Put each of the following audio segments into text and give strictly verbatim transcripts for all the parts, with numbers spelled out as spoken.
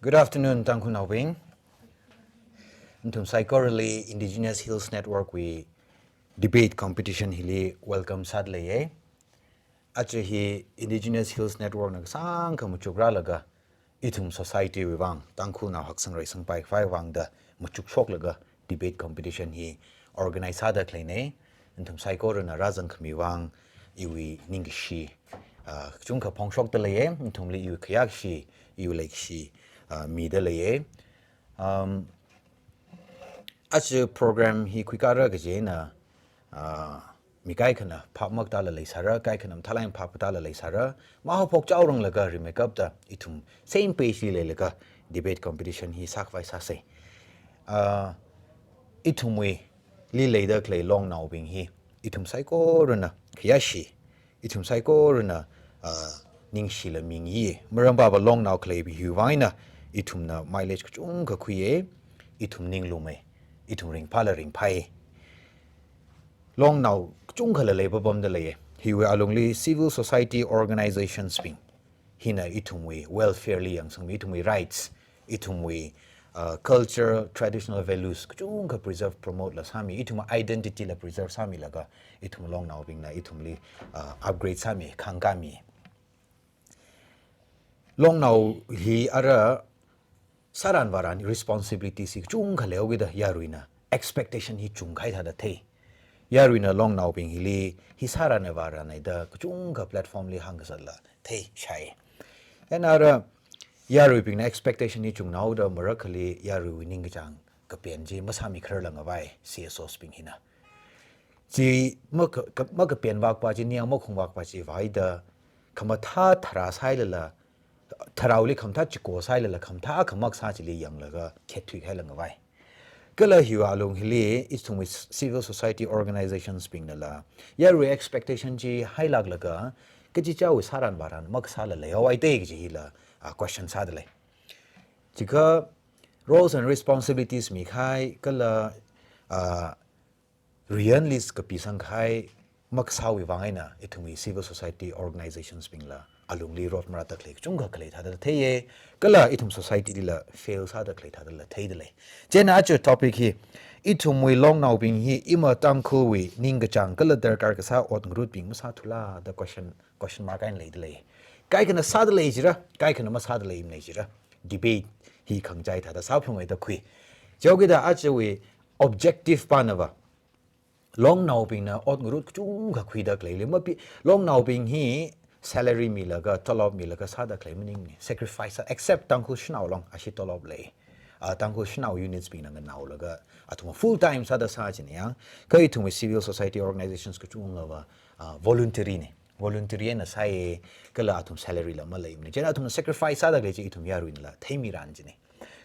Good afternoon, Tangkhulnaobing. Nathum saikorali Indigenous Hills Network wui debate competition hili welcome sāda leiye. Aja hi Indigenous Hills Network na kasāngkha machuk rālaga, ithum society wui vang, Tangkhulnao haksang reisangpai khavai vangda machuk shoklaga debate competition hi organize sāda khaleine. Nathum saikorana rāzang khami vang iwui ningkashi, ah, kachungkha phongshokda leiye. Nathumli iwui khayākashi, iwui leikashi, ah, mida leiye. Um, aja program hi khuikara kajina, ah, mi kaikhana phap makatala leisāra, kaikhana mathālāk eina phap katala leisāra, mahaophok chaoranglaga rimeikapta ithum same page li leilaga debate competition hi sākhavai sāsei. Ah, ithumwuili leida khalei longnaobing hi ithum saikorana khayāshi, ithum saikorana, ah, ningshila mingi. Maram papa longnao khaleiwui vang eina ithumna mileage kachungkha khuiye, ithum ninglume, ithum ringphāla ringphāye. Longnao kachungkhala leipapamda leiye. Hiwui alungli civil society organizations bing hina ithumwui welfare li yangsangmi, ithumwui rights, ithumwui, uh, culture, traditional values kachungkha preserve, promote la sāmi, ithum identity la preserve sāmilaga, ithum longnaobingna ithumli, uh, upgrade sāmi, khangkāmi. Longnao hi ara sāran vāran responsibility si kachungkha leokida yaruina expectation hi chungkahai thāda thei. Yaruina longnaobing hili hi sāran vāran eida kachungkha platform li hāngkazatla theishai. Ena ara yaruibingna expectation hi chungnaoda marakhali yaruiwui ningkachāng kapen chi masāmikhararla ngavai C S Os bing hina. Chi maka-, ka-, makapen vākpa chi, ningyāng makhung vākpa chi vāhaida, khamathā tharā sāhailala, tharāwuili khamathā chiko sāhailala, khamathā akha makasā chili yanglaga khethuihaila ngavai. Kala hiwui alung hili, ithumwui civil society organizations bingnala yarui expectation chi hailāklaga, kachichāwui sāran vāran makasāla leihaowa te kaji hila, ah, question sāda lei. Chikha roles and responsibilities mikahai, kala, ah, riyan list kapisangkahai makasāwui vang eina ithumwui civil society organizations bingla alungli rot marāda khalei kachungkha khalei thāda theiye, kala ithum society lila fail sāda khalei thādala theida lei. Chieina aja topic hi, ithumwui longnaobing hi ima Tangkhulwui ningkachāng kala darkar kasā ot ngarutbing masāthula da question, question mark eina leida lei. Kaikhana sāda lei jira, kaikhana masāda leimana jira. Debate hi khangachai thāda sāphalunge da khui. Chihaokida ajawui objective panava longnaobingna ot ngarut kachungkha khuida khaleili mapi, longnaobing hi salary milaga, tolop milaga sāda khalei maningne. Sacrifice, except Tangkhul shanao long, ashi tolop lei. Ah, Tangkhul shanao units bingna nganaolaga, athum full time sāda sā china ya. Kha ithumwui civil society organizations kachungkhava, ah, voluntary ne. Voluntary eina sāye, kala athum salary la maleimane. Chieina athumna sacrifice sāda khalei chi ithum yaruinala theimiran chine.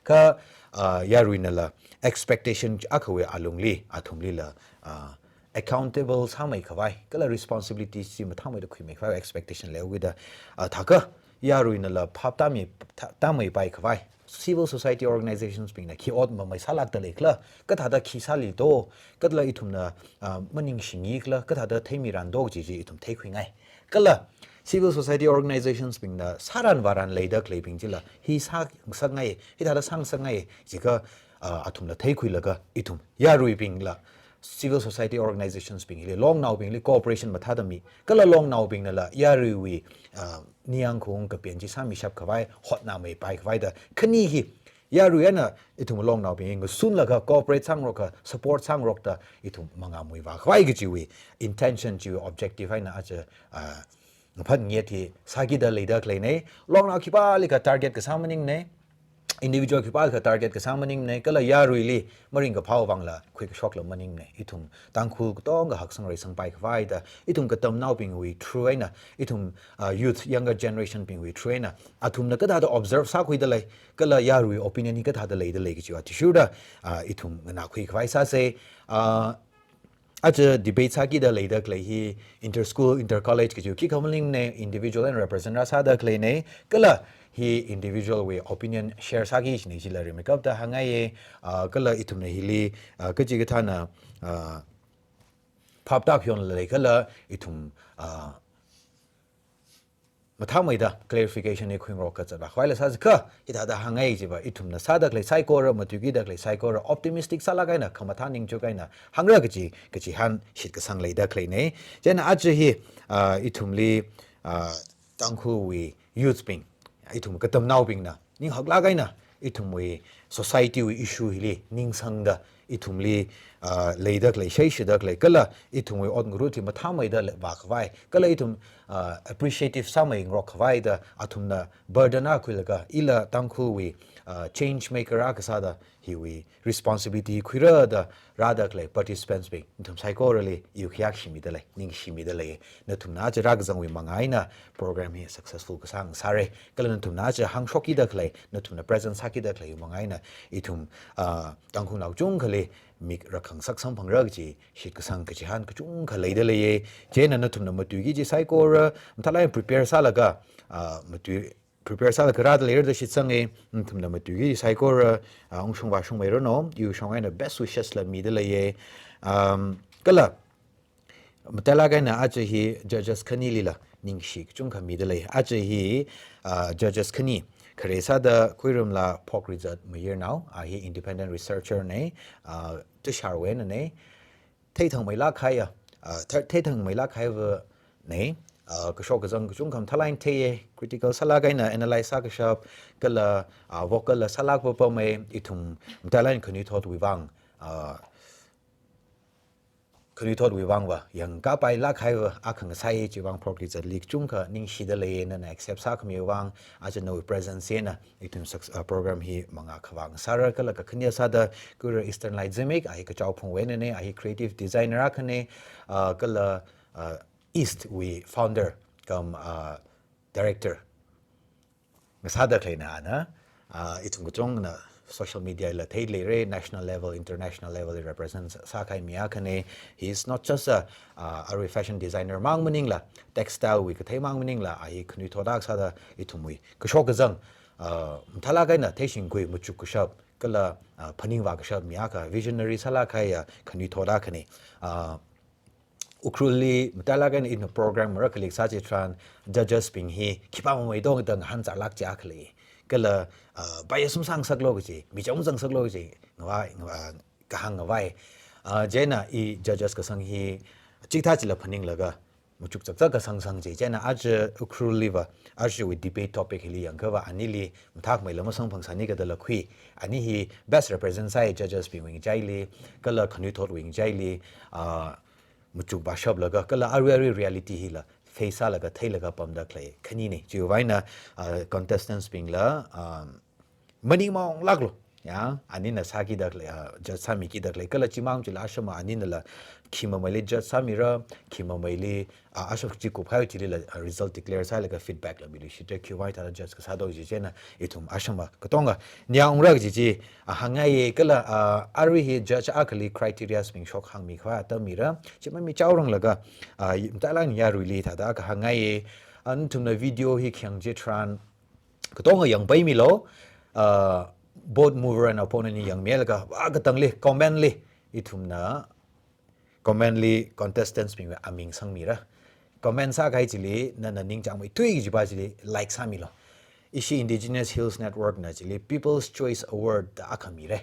Kha, ah, yaruinala expectation akhawui alungli, athumlila, ah, accountable sāmeikhavai, kala responsibility chi mathāmeida khuimeikhavai expectation leokida, ah, thākha yaruinala phap tāmi, tā-, tāmeipai khavai, civil society organizations bingna khi ot mamai sālākda leikhala, kathāda khi sāli do, kala ithumna, ah, maningshingi khala, kathāda theimiran do kaji chi ithum theikhuingai. Kala civil society organizations bingna sāran vāran leida khaleibing chila hi sāngasakngai, hithāda sāngasakngai, chikha, ah, athumla theikhuilaga ithum yaruibingla civil society organizations bing hili longnaobingli cooperation mathāda mi, kala longnaobingnala yaruiwui, ah, ningyāng khaung kapen chi sāmishap khavai hotnameipai khavai da khani hi yarui eina ithum longnaobing ngasunlaga cooperate sāngarokka, support sāngarokta ithum mangāmui vākhavai kajiwui intention chiwui objective eina aja, ah, ngaphat ngyet hi sākida leida khaleine. Longnao khipālikha target kasā maningne. Individual khipālikha target kasā maningne. Kala yaruili maringkaphā vangla khuikashokla maningne. Ithum Tangkhul katongkha haksang reisangpai khavai da, ithum katamnaobingwui through eina, ithum, ah, youth, younger generation bingwui through eina, athumna kathāda observe sākhuida lei, kala yarui opinion hi kathāda leida lei kajiva athishurda, ah, ithum nganākhui khavai sāsei. Ah, aja debate sākida leida khalei hi inter school, inter college kajiva khikha maningne, individual eina represent rāsāda khaleine, kala hi individual wui opinion share sāki chine chila rimeikapta hāngngaiye, ah, kala ithumna hili, ah, kachikathāna, ah, phap tākhayonla leikhala ithum, ah, mathāmeida clarification hi khuingarok kazat va. Khavaila sāzakha, hithāda hāngngai chiva, ithumna sāda khalei saikora, matuikida khalei saikora, optimistic sālāk eina, khamathā ningchuk eina hāngra kaji, kachihān shitkasang leida khaleina. Chieina aja hi, ah, ithumli, ah, Tangkhulwui youth bing, ithum katamnaobingna, ninghaklāk eina, ithumwui society wui issue hili ningsangda, ithumli, ah, leida khalei, sheishida khalei, kala ithumwui ot ngarut hi mathāmeida le-, vākhavai, kala ithum, ah, appreciative sāmei ngarok khavaida, athumna burden akhuilaga, ila Tangkhulwui, ah, change maker akha sāda, hiwui responsibility khuira da rāda khalei participants bing, nathum saikorali iwui khayākshimida lei, ningshimida lei. Nathumna aja rākazangwui manga eina program hi successful kasā ngasāra. Kala nathumna aja hāngshok kida khalei, nathumna present sākida khalei manga eina ithum, ah, Tangkhulnao kachungkhali mik rakhangsak samphangra kaji shitkasang kachihān kachungkha leida leiya. Chieina nathumna matuiki kaji saikora, mathālāk eina prepare sālaga, ah, matui prepare sālaga rāda leira da shitsanga, nathumna matuiki saikora, ah, ungshung vāshungmeiranu, iwui shong eina best wishes la mida leiya. Um, kala, matailāk eina aja hi judges khanilila ningshi kachungkha mida lei. Aja hi, ah, judges khani, khare sāda Khuirumla Phokrizat Mayirnao, a hi independent researcher na, ah, Tusharwui einana, theithangmeilāk kahaiya, ah, the-, theithangmeilāk kahaiva na, ah, kashok kazang kachungkha mathālāk eina theiya, critical sālāk eina analyze sākashap, kala, ah, vocal la sālāk papamei, ithum matailāk eina khanuithotwui vang, ah, khanuithotwui vangva yangkapailāk kahaiva akha ngasāya, chiwui vang Phokrizatli kachungkha ningshida leiya, nana accept sākhamiwui vang, aja nawui presence eina ithum suc-, ah, program hi manga khavā ngasāra. Kala kakhane sāda Khuira Eastern Light Zimik, a hi kachao phungwui einana, a hi creative designer akhana, ah, kala, ah, East wui founder cum, ah, director ngasāda khaleina ana, ah, ithum kachungana social media la theileira, national level, international level represent sākahai mi akhana. He is not just a, ah, arui fashion designer mang maningla, textile wui kathei mang maningla, a hi khanuithot akha sāda ithumwui kashok kazang, ah, mathālāk eina theishingkhui machuk kashap, kala, ah, phaningvā kashap mi akha, visionary sālāk kahaiya khanuithot akhana. Ah, Ukhrulli matailāk eina ina program mara kalik sā chitharan, judges bing hi khipā mamei dong dang hānzālāk chi akha lei. Kala, ah, bias masāngasaklu kaji, micham mazangngasaklu kaji, ngavai, ngavai, kahāng ngavai. Ah, chieina i judges kasang hi chikathā chila phaninglaga machuk chakchak kasang sang chi. Chieina aja Ukhrulliva, ajawui debate topic hili yangkhava, anili mathākmeila masamphang sāni kadala khui. Ani hi best represent sāi judges bingwui ngachaili, kala khanuithotwui ngachaili, ah, machuk vāshaplaga, kala arui arui reality hila face sālaga theilaga pamda khalei khanina. Chiwui vang eina, ah, contestants bingla, ah, maningmaonglāklu. Ya, anina sākida khalei, ah, judge sāmikida khalei, kala chimang chila ashama aninala khi mameili judge sāmira, khi mameili, ah, ashok chi kup hai chilila, ah, result declare sālaga feedback la milu shite, khiwui vang thāda judge kasā do chi chieina ithum ashama katonga ningyāngra kaji chi, ah, hāngngaiya. Kala, ah, arui hi judge akhali criteria bing shok hāngmi khavai atam mira, chi mami chaoranglaga, ah, matailāk eina yaruili thāda kahāngngaiya. Ah, nathumna video hi khayang chitharan katonga yangpaimilu, ah, both mover and opponent hi yangmilaga, vā katangli, comment li, ithumna comment li contestants bingwui aming sangmira. Comment sākahai chili, nana ningchāngmeithui kajipa chili like sāmilu. Ishi Indigenous Hills Network na chili People's Choice Award da akha mira.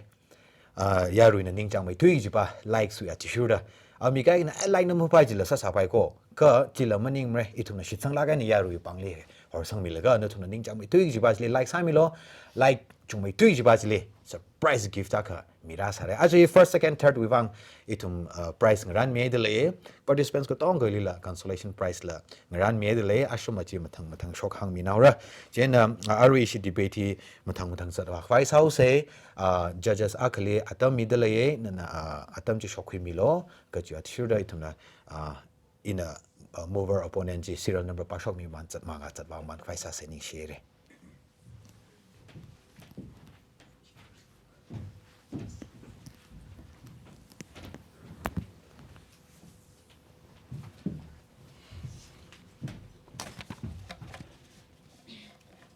Ah, yaruina ningchāngmeithui kajipa likes wui athishurda. Ah, mi kaikhana, eh, like na mapai chila sāsāpai ko. Kha chila maningmara, ithumna shitsanglāk eina yarui pāngli horsangmilaga, nathumna ningchāngmeithui kajipa chili like sāmilu, like chungmeithui kajipa chili surprise gift akha mirāsāra. Aja first, second, third wui vang ithum, uh, prize ngarānmida lei, participants katongalila consolation prize la ngarānmida lei, ashama chi mathang mathang shok hāngminaora. Chieina, uh, arui ishi debate hi mathang mathang zatvā khavai sāusa, uh, judges akhali atam mida lei, nana, uh, atam chi shokkhuimilu, kaji athishurda ithumna, uh, ina, uh, mover opponent chi serial number pāshokmi man zat manga zatvā man khavai sāsa, ningshira.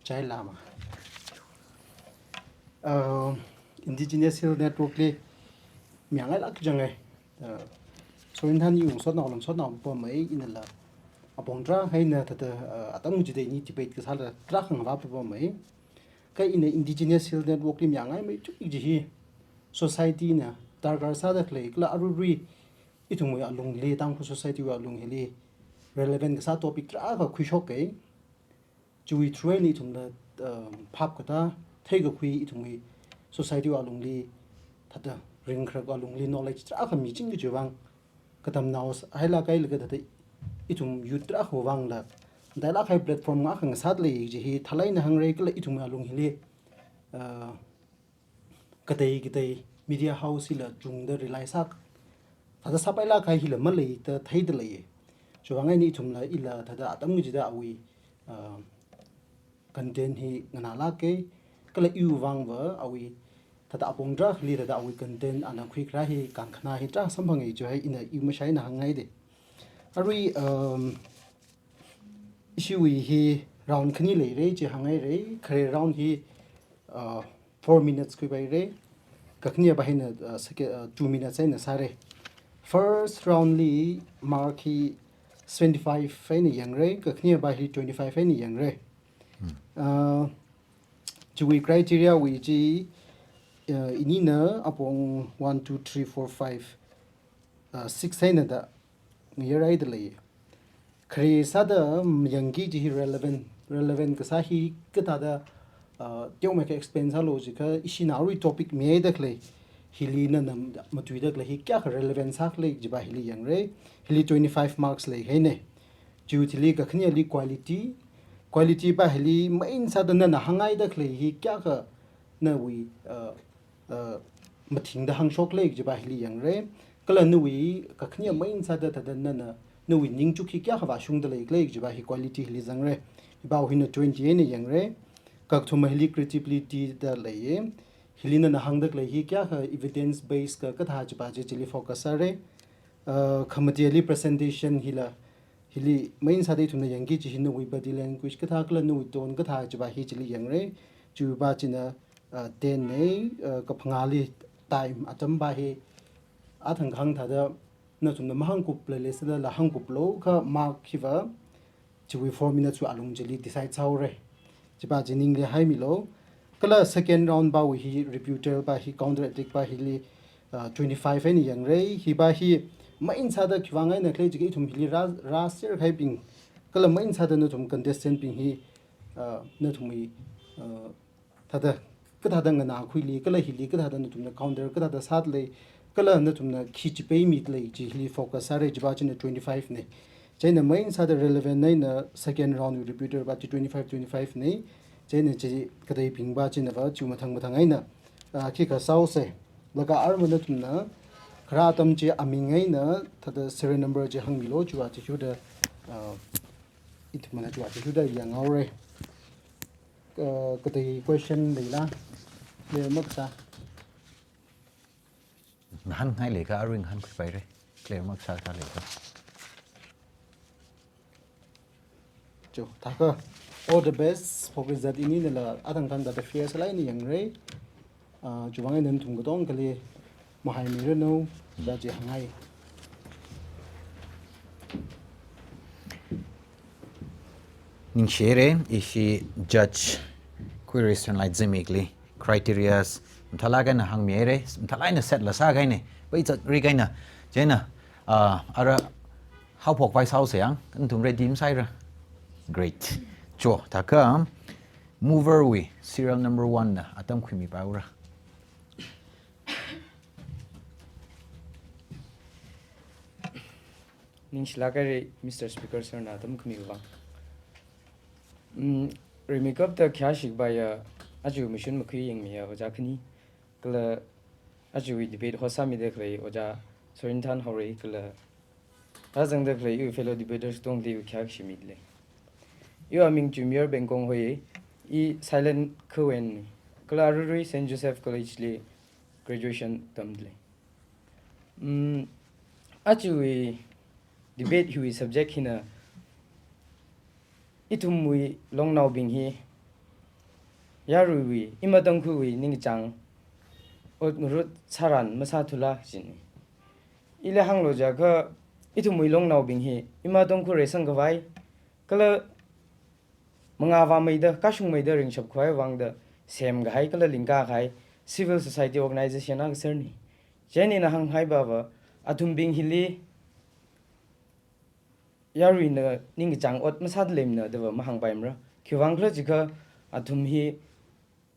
Chai lama. Uh, Indigenous Hill Network li miyangai lak jangai. Uh, so in than yung sot na olam sot na pamei inala. apong tarākha eina thāda, uh, atam chida ini debate kasāla tarākha ngavāpapamei. Kha ina Indigenous Health Network li mayāngaimei chuk chi hi society na darkar sāda khalei kala aruirui ithumwui alungli, Tangkhul society wui alung hili relevant kasā topic tarākha khuishokei. Chiwui through eina ithumla, um, phap katā, theikakhui ithumwui society wui alungli, thāda ringkharak alungli knowledge tarākha miching kajiwui vang, katamnao s-, hailāk kahai laga thāda ithum youth tarākhawui vangla, dailāk kahai platform akha ngasāda lei kaji hi thālāk eina hāngrei kala ithumwui alung hili, uh, katei katei media house hila chungda rely sā, thāda sāpailāk kahai hila maleida theida lei. Chiwui vang eina ithumla ila thāda atam kachida awui, uh, content hi nganālākei, kala iwui vangva awui thāda apong tarākhali thāda awui content ana khuikharā hi kankhana hi tarā samphangei chiwui ina iwui mashā eina hāngngaidei. Arui, um, ishiwui hi round khani leirei chi hānghairei, khare round hi, uh, four minutes khuipairei, kakhaneva hina, uh, second, uh, two minutes eina sārei. First round li mark hi seventy-five eina yangrei, kakhaneva hi twenty-five eina yangrei. Uh, chiwui criteria wui chi, uh, inina apong one, two, three, four, five, uh, six eina da ngayarai da lei. Khare sāda, mm, yangki chi hi relevant, relevant kasā hi kathāda, uh, teomeikha explain sālu jiakha ishina arui topic mihaida khalei hili nana matuida khalei hi kayākha relevant sākhalei jiva hili yangrei. Hili twenty-five marks leihai nei. Chiwui thili kakhaneli quality, quality va hili main sāda nana hāngngaida khalei hi kayākha nawui, uh, uh, mathingda hāngshokhalei jiva hili yangrei. Kala nawui kakhane main sāda thāda nana, nawui ningchuk hi kayākha vāshungda leikhalei jiva hi quality hili zangrei. Hiva hina twenty eina yangrei. Kakathuma hili credibility da leiye. Hili nana hāngda khalei hi kayākha evidence base ka kathā jiva chi chili focus sārei. Uh, khamateli presentation hila, hili main sāda ithumna yangki chi hi nawui body language kathā kala nawui tone kathā jiva hi chili yangrei. Chiva china, uh, ten nei, uh, kaphangāli time atam va hi athang khang thāda nathumna mahāngkup leilei sālala hāngkuplu kha mark hiva chiwui four minutes wui alung chili decide sāhaorei. Chiva chi ningli haimilu. Kala second round vawui hi rebuttal va hi counter attack va hili, uh, twenty-five eina yangrei. Hiva hi main sāda khiwui vang eina khalei jiakha ithum hili rā, rāser kahaibing. Kala main sāda nathum contestant bing hi, uh, nathumwui, uh, thāda, kathāda nganākhuili, kala hili kathāda nathumna counter kathāda sāda lei, kala nathumna khi chipeimida lei chi hili focus sārei jiva china twenty-five nei. Chieina main sāda relevant eina second round wui rebuttal va chi twenty-five, twenty-five nei. Chieina chi kateibing va china va chi mathang mathang eina, ah, khikha sāhaosei. Laga arma nathumna kharā atam chi aming eina thāda serial number chi hāngmilu chiva chi hiuda, ah, ithumna chiva chi hiuda yanghaorei. Uh, katei question leila? Clear makasā? Ngahānngai leikha arui ngahānkhuipairei. Clear makasā kasā leikha. Cho, thākha, all the best, phokrizat ininala athang khang thāda fair sālāk eina yangrei. Ah, chiwui vang eina nathum katongali mahaimiranu, da chi hāngngai. Ningshirei, ishi judge Kuiris Sanlai zimikli, criterias, mathālāk eina hāngmirei, mathālāk eina set la sākahainei, bai zatrikahaina. Chieina, ah, ara haophokpai sāhaosei yang, nathum ready masāhaira. Great. Cho, thākha, mover wui serial number one na atam khuimipaira. Ningshilāk hairei Mister Speaker sir na atam khami vang. Mm, rimeikapta khayāshik vāya aja mashun makhui yangmiya ojā khani, kala aja debate host sāmida khalei ojā Sorin Thanhaorei kala rāzangda khalei iwui fellow debaters tongli iwui khayāshik mida lei. Iwui aming Jumir Bengkong hoi, i Silent Khawen, kala aruirui Saint Joseph College li graduation tamda lei. Mm, aja debate hiwui subject hina ithumwui longnaobing hi yaruiwui, ima Tangkhulwui ningchāng ot ngarut sāran masāthula jin. Ili hānglu jiakha ithumwui longnaobing hi ima Tangkhul reisang khavai kala mangā vāmeida, kashungmeida ringshap khavai vangda semkahai kala lingkakahai civil society organization akha sārni. Chieina ina hānghaiva, athumbing hili yaruina ningkachāng ot masāda leimana da va mahāngpaimara. Khiwuivang khala jiakha athum hi,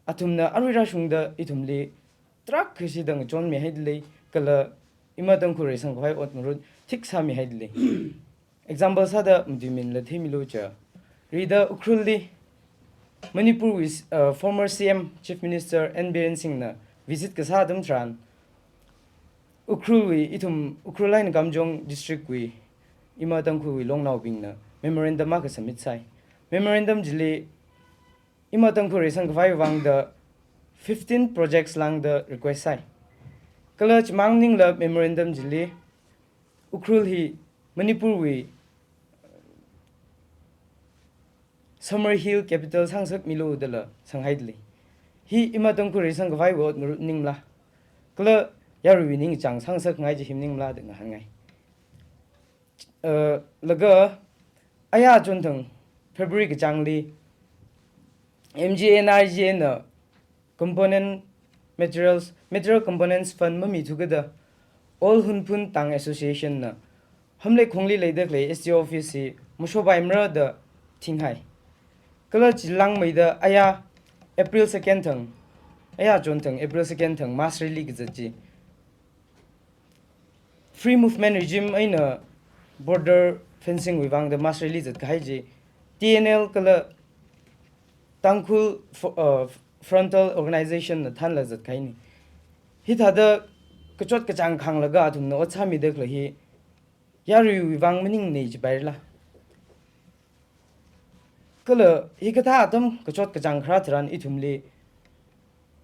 athumna arui rāshungda ithumli tarākha shida ngachonmihaida lei, kala ima Tangkhul reisang khavai ot ngarut thik sāmihaida lei. Example sāda matuiminla theimilu cha. Rida Ukhrulli Manipurwui, uh, former C M, Chief Minister N Biren Singhna visit kasā atam tharan, Ukhrulwui, ithum Ukhrul eina Kamjong district wui ima Tangkhulwui longnaobingna memorandum akha submit sāi. Memorandum chili ima Tangkhul reisang khavai vangda fifteen projects lāngda request sāi. Kala chimang maningla memorandum chili Ukhrul hi Manipurwui Summer Hill capital sāngasakmilu dala sanghaida lei. Hi ima Tangkhul reisang khavaiwui ot ngarut maningmala, kala yaruiwui ningkachāng sāngasakngai chi hi maningmala da ngahānngai. Uh, laga aya chonthang February kachāngli M G N R G A na component materials, material components fund mamithu kajida All Hunphun Tang Association na Hamleikhongli leida khalei S D O office hi mashopaimara da thinghai. Kala chilāngmeida aya April second thang, aya chonthang April second thang mass rally kazat chi, Free Movement Regime eina border fencing wui vangda mass rally zatkahai chi, T N L kala Tangkhul Fo-, uh, Frontal Organization na thānla zatkahaina. Hithāda kachot kachāng khānglaga athumna ot sāmida khalei hi yaruiwui vang maningmana jipairala. Kala hikathā atam kachot kachāng kharā tharan ithumli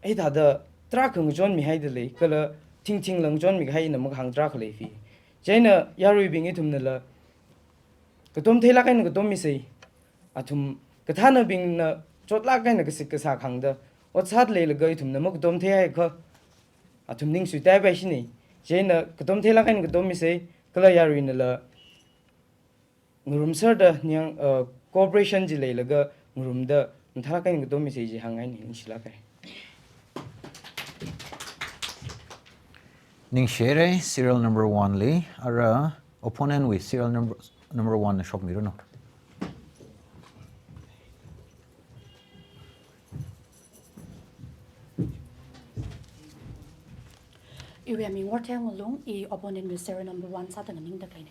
hithāda tarākha ngachonmihaida lei, kala thingthingla ngachonmikahai ina makahāng tarākha lei phi. Chieina yaruibing ithumnala katom theilāk eina katommisei. Athum kathānabingna chotlāk eina kasik kasā khāngda ot sāda leilaga ithumna makatom theihaiakha athum ning suitaipaishina. Chieina katom theilāk eina katommisei, kala yaruinala ngarumserda ningyāng, uh, cooperation chi leilaga ngarumda mathālāk eina katommisei chi hāngngaina, ningshilāka. Ningshire, serial number one li, ara opponent wui serial number, number one na shokmiranu. Iwui aming Worthel Ngalung, i opponent wui serial number one sāda nganingda khaleina.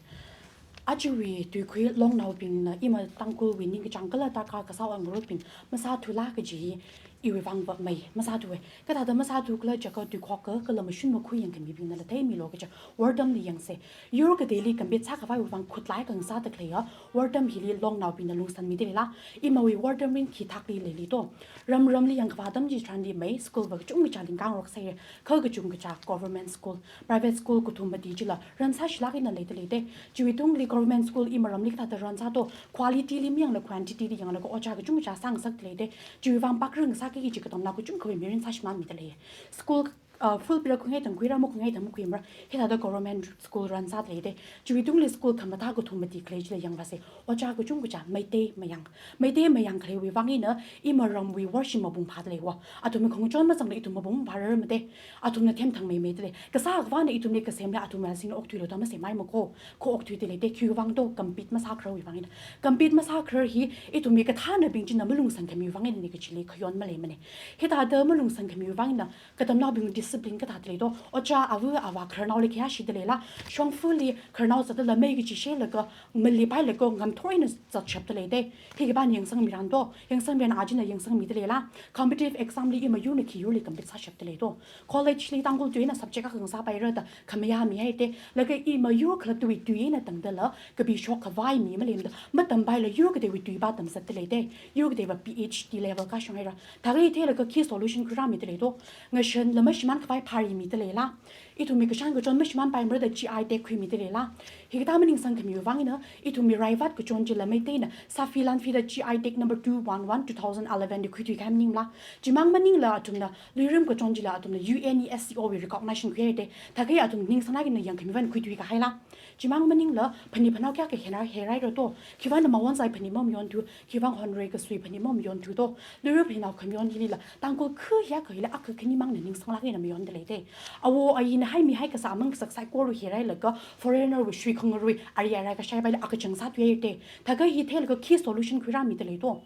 Ajawui tuikhui longnaobingna ima Tangkhulwui ningkachāng kala tarākha kasā ot ngarutbing masāthula kaji hi iwui vang va mei masāthuwa. Kathāda masāthu khala jiakha tuikhok akha kala mashun makhui yangkhamibingnala theimilu kaja wortamli yangsa. Yur kateili compete sākhavaiwui vang khutlai khangasāda khaleiya wortam hili longnaobingna lungsanmida leila. Imawui wortam rin khi thakli leili to. Ram ramli yangkhavā atam chitharanli mei, school va kachungkha lingkāngaroksa. Kha kachungkha government school, private school kathum mati chila ran sāshilāk eina leida leida. Chiwuitungli government school ima ramli kathāda ran sā to, quality li mayangla quantity li yanglaga ojā kachungkha sāngasakda leida. Chiwui vang pakra ngasakki kaji katamnao kachungkhawui mirin sāshimānmida lei. School, uh, full period khuingai thang khuira, makhuingai thang makhuimara, hithāda government school ran sāda leida. Chiwuitungli school khamathā kathum mati khalei chila yangvāsa. Ojā kachungkha Meitei mayang. Meitei mayang khaleiwui vang eina ima ramwui worship mapung phāda leiwa. Athumwui khongchon mazangla ithum mapung phārarmada. Athumna themthang meimeida lei. Kasā akhava eina ithumli kasemla athumwui asingna okthuilu da masemhaimako. Kho okthuida leida, khiwui vang to, compete masākhararwui vang eina. Compete masākharar hi ithumwui kathānabing china malungsankhamiwui vang einana kajili khayon maleimana. Hithāda malungsankhamiwui vang eina katamnaobing discipline kathāda lei to, ojā ava avā khararnaoli khayāshida leila, shongfali khararnao zatdala mei kachi shelaga, maleipailaga ngamthor eina zatshapda leida. Hi khipāna yangsangmiran to, yangsangmiran ajina yangsangmida leila. Competitive exam li ima yurna khi yurli compete sāshapda lei to. College li Tangkhul tui eina subject akha ngasāpaira da khamayā mihaida. Laga ima yur khalattawui tui eina tangdala kapi shokkhavai mi maleimada, matampaila yur kateiwui tui va tamzatda leida. Yur kateiva P H D level kashung haira. Thākha theilaga khi solution khuirāmida lei to. Ngashanla mashimān khavai phāri mida leila. Ithumwui kashan kachon mashimānpaimara da G I tag khuimida leila. Hikathā maningsang khamiwui vang eina, ithumwui raivat kachon chila Meiteina sāphi lanphida G I tag number two one one two thousand eleven li khuithui kahai maningla. Chimang maningla athumna, luirim kachon chila athumna UNESCO wui recognition khuihaida. Thākha athum ningsanglāk eina yangkhami vang khuithui kahaila. Chimang maningla phanit phanao kayākha hena heraira to. Khiwuivang na mawon sai phanit mamayonthu, khiwuivang honrei kasui phanit mamayonthu to. Luira phanit khamayon hilila, Tangkhul khu hiyākha hili akha khanimangna ningsanglāk eina mayonda leida. Awo ayina haimihai kasā mang kasā saikora herailaga, foreigner wui shui khangarui, ari arai kashai paila akha chang sāthuihaida. Thākha hi theilaga khi solution khuirāmida lei to.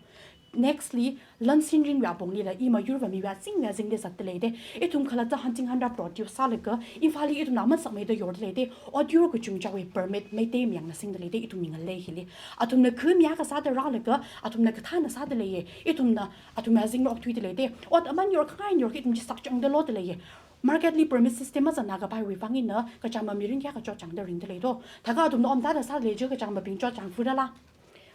Nextly, lansin ringwui apongli la, i mayurva miwui azingwui azingli zatda leida. Ithum khalatta hunting handa produce sālaga, Imphalli ithumna aman sakmeida yorda leida. Ot yur kachungchāwui permit Meitei mayangna singda leida, ithum mi ngalei hili. Athumna khu mi akha sāda rālaga, athumna kathāna sāda leiya. Ithumna athumwui azingli okthuida leida. Ot aman yorkhangai yorkha ithum chi sakchangda loda leiya. Market li permit system mazatna kapaiwui vang eina, kachāma mirin kayākha chotchangda ringda lei to. Thākha athumna omtada sāda lei chi kachāmabing chotchang furala.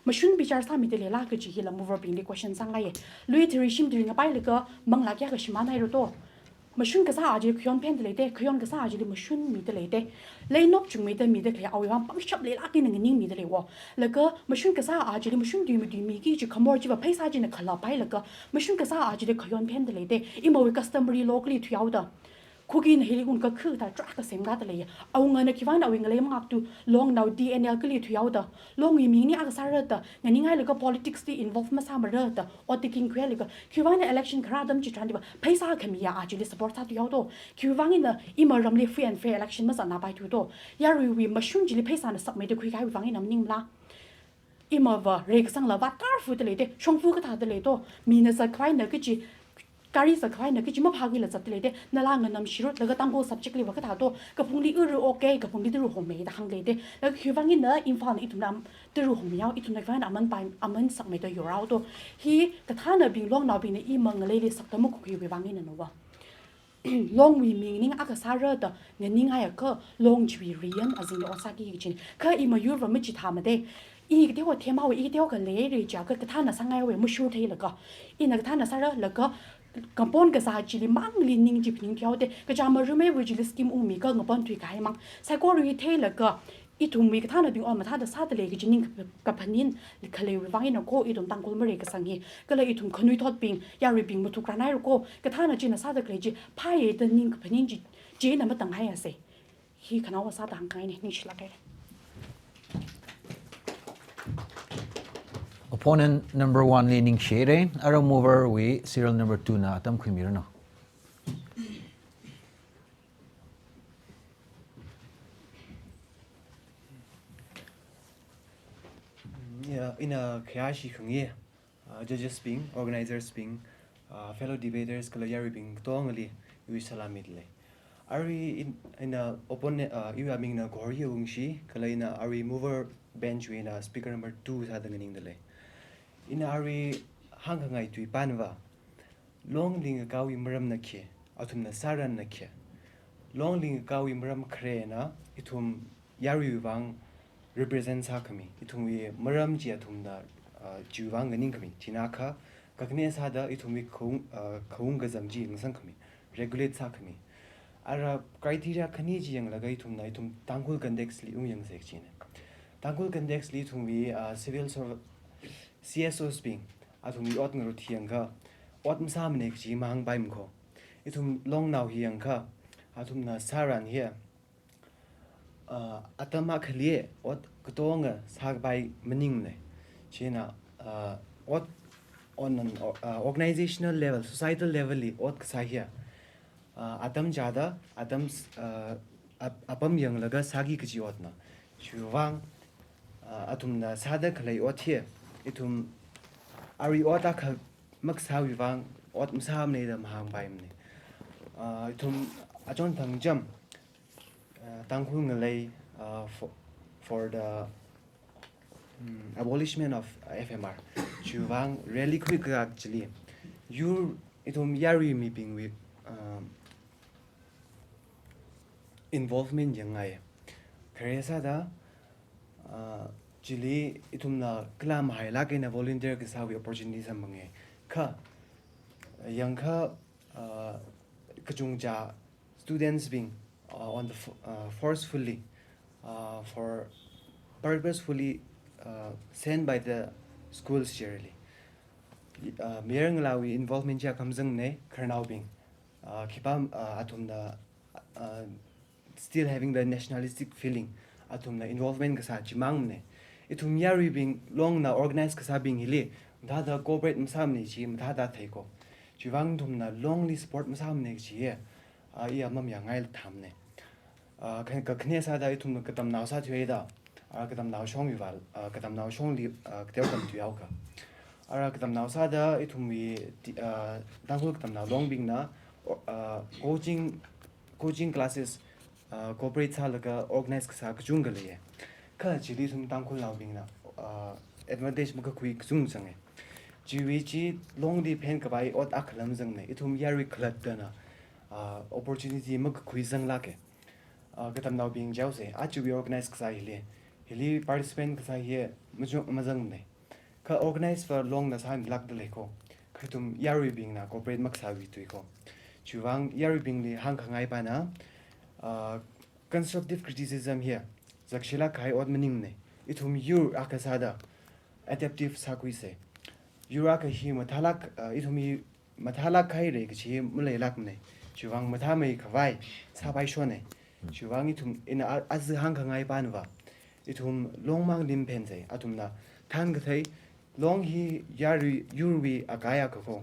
Mashun bichar sāmida leila kaji hila mover bingli question sāngaiya. Lui thiri shim thiri ngapailaga manglā kayākha shimānhaira to. Mashun kasā a chili khayon phenda leida, khayon kasā a chili mashun mida leida. Leinop chungmeida mida khalei awui vang pangshap leilāk eina nganingmida leiwo. Laga mashun kasā a chili mashun tui matui miki chi khamor chiva pheisā china khalapailaga, mashun kasā a chili khayon phenda leida. Imawui customary law kali thuihaoda. Khukina hili ungkakhu da track kasem kada leiya. Awungana khiwuivang awui ngalei mangaktu, Longnao D N L kali thuihaoda. Longwui mingli akha sāra da, nganingailaga politics li involve masāmara da, ot taking khuilaga. Khiwuivang na election kharā atam chitharan diva, pheisā khamiya a chili support sāthuihao to. Khiwuivang eina ima ramli free and fair election mazatnapaithu to. Yaruiwui mashun chili pheisāna sakmeida khuikahaiwui vang eina maningla. Imava reikasangla vātkarfuda leida, shongfa kathāda lei to. Mina zatkhavai na kachi, gari zatkhavai na kachi maphākhuila zatda leida, nala nganamshirutlaga Tangkhul subject liva kathā to, kaphungli uru okay, kaphungli turu hongmei da hāngda leida. Laga khiwuivang eina Imphalna ithumna turu hongmeihao, ithumna khiwuivang aman pai, aman sakmeida yorhao to. Hi kathānabing Longnaobingna ima ngaleili sakta makhuikhuiwui vang eina nava. Longwui mingli akha sāra da nganingaiakha Long chiwui riyan azingli ot sāki kajina. Kha i mayurva machithāmada. I kateokha themhaowa, i kateokha leira jiakha kathāna sāngaihaowa mashur theilaga. Ina kathāna sāralaga, compound kasā chili mangli ning chi phaning thuihaoda. Kachāma rumeiwui chili scheme ungmikha ngapan thuikahai mang. Saikora hi theilaga, ithumwui kathānabing ot mathāda sāda lei kaji ning kap-, kaphaning khaleiwui vang eina ko ithum Tangkhul mareikasang hi. Kala ithum khanuithotbing, yaruibing mathukranhaira ko, kathāna china sāda khalei chi phāya da ning kaphaning chi, china matanghaiasa. Hi khanaowa sāda hāngkhangaina, ningshilāk haira. Opponent number one li ningshi haira, ara mover wui serial number two na atam khuimiranu. Ya, ina khayāshi khangai, uh, judges bing, organizers bing, uh, fellow debaters kala yaruibing katongali iwui salam mida lei. Arui in, ina opponent, uh, iwui amingna Ghorye Wungshi, kala ina arui mover bench wui eina speaker number two sāda nganingda lei. Ina arui hāngkhangai tui panva, Long lingkakaowui maramna khi, athumna sāranna khi. Long lingkakaowui maram kharena, ithum yaruiwui vang represent sākhami, ithumwui maram chi athumna, ah, chiwui vang nganingkhami, china kha, kakhane sāda ithumwui khaung, ah, khaung kazang chi yangsangkhami, regulate sākhami. Ara criteria khani chi yanglaga ithumna, ithum Tangkhul context li ungyangsa kajina. Tangkhul context li ithumwui, ah, civil serv-, C S Os bing, athumwui ot ngarut hi yangakha, ot masāmana kaji mahāngpaimana ko. Ithum Longnao hi yangakha, athumna sāran hi, ah, atam akhali ot katonga sākapai maningmana. China, ah, ot on an, ah, organizational level, societal level li ot kasā hi, ah, atam chāda, atam, ah, ap-, apam yanglaga sāki kaji otna. Chiwui vang, ah, athumna sāda khalei ot hi, ithum arui ot akha makasāwui vang, ot masāmana da mahāngpaimana. Ah, ithum achon thangcham, ah, Tangkhul ngalei, ah, for, for the, mm, abolishment of F M R. Chiwui vang rally khuikakā chili, yur ithum yarui mibingwui, ah, involvement yangngai. Khare sāda, ah, chili ithumna kala mahailāk eina volunteer kasāwui opportunity samphangai. Kha, yangakha, ah, kachungchā students being uh, on the fo- uh, forcefully uh, for purposefully uh, sent by the schools generally. Uh, mayarngalāwui involvement chi akhamzangne, khararnaobing uh, khipā uh, athumna uh, still having the nationalistic feeling, athumna involvement kasā chimangmane. Ithum yaruibing longna organize kasābing hili mathāda cooperate masāmane chi mathāda theiko. Chiwuivang ithumna longli support masāmane chi a iya mamyangngai thamne. Uh, kha- kakhane sāda ithumna katamnao sāthuida, uh, katamnao shongwui vāng, uh, katamnao shongli uh, kateokha tamthuihaoka. Ara katamnao sāda ithumwui ti- uh, Tangkhul katamnao longbingna uh, coaching coaching classes uh, cooperate sālaga organize kasā kachungkha leiye. Kha chili ithum Tangkhulnaobingna uh, advantage makakhui kachungkha zange. Chiwui chi longli phen kapai ot akhala mazangne. Ithum yarui khalattana uh, opportunity makakhui zanglāke. Uh, katamnaobing jaose, achiwui organize kasā hili, hili participant kasā hi machuk mazangne. Kha organize va longna sāmilākda leiko. Kha ithum yaruibingna cooperate makasāwui tuiko. Chiwuivang yaruibingli hāngkhangai pana uh, constructive criticism hi zakshilāk kahai ot maningne. Ithum yur akha sāda adaptive sākhuise. Yur akha hi mathālāk uh, ithum hi mathālāk haire kachi maleilākmane. Chiwuivang mathāmei khavai sāpaishone. Chiwuivang ithum ina a- azi hāngkhangai pana va, ithum longmang limphense. Athumna thānkathei long hi yarui yurwui akai akhako.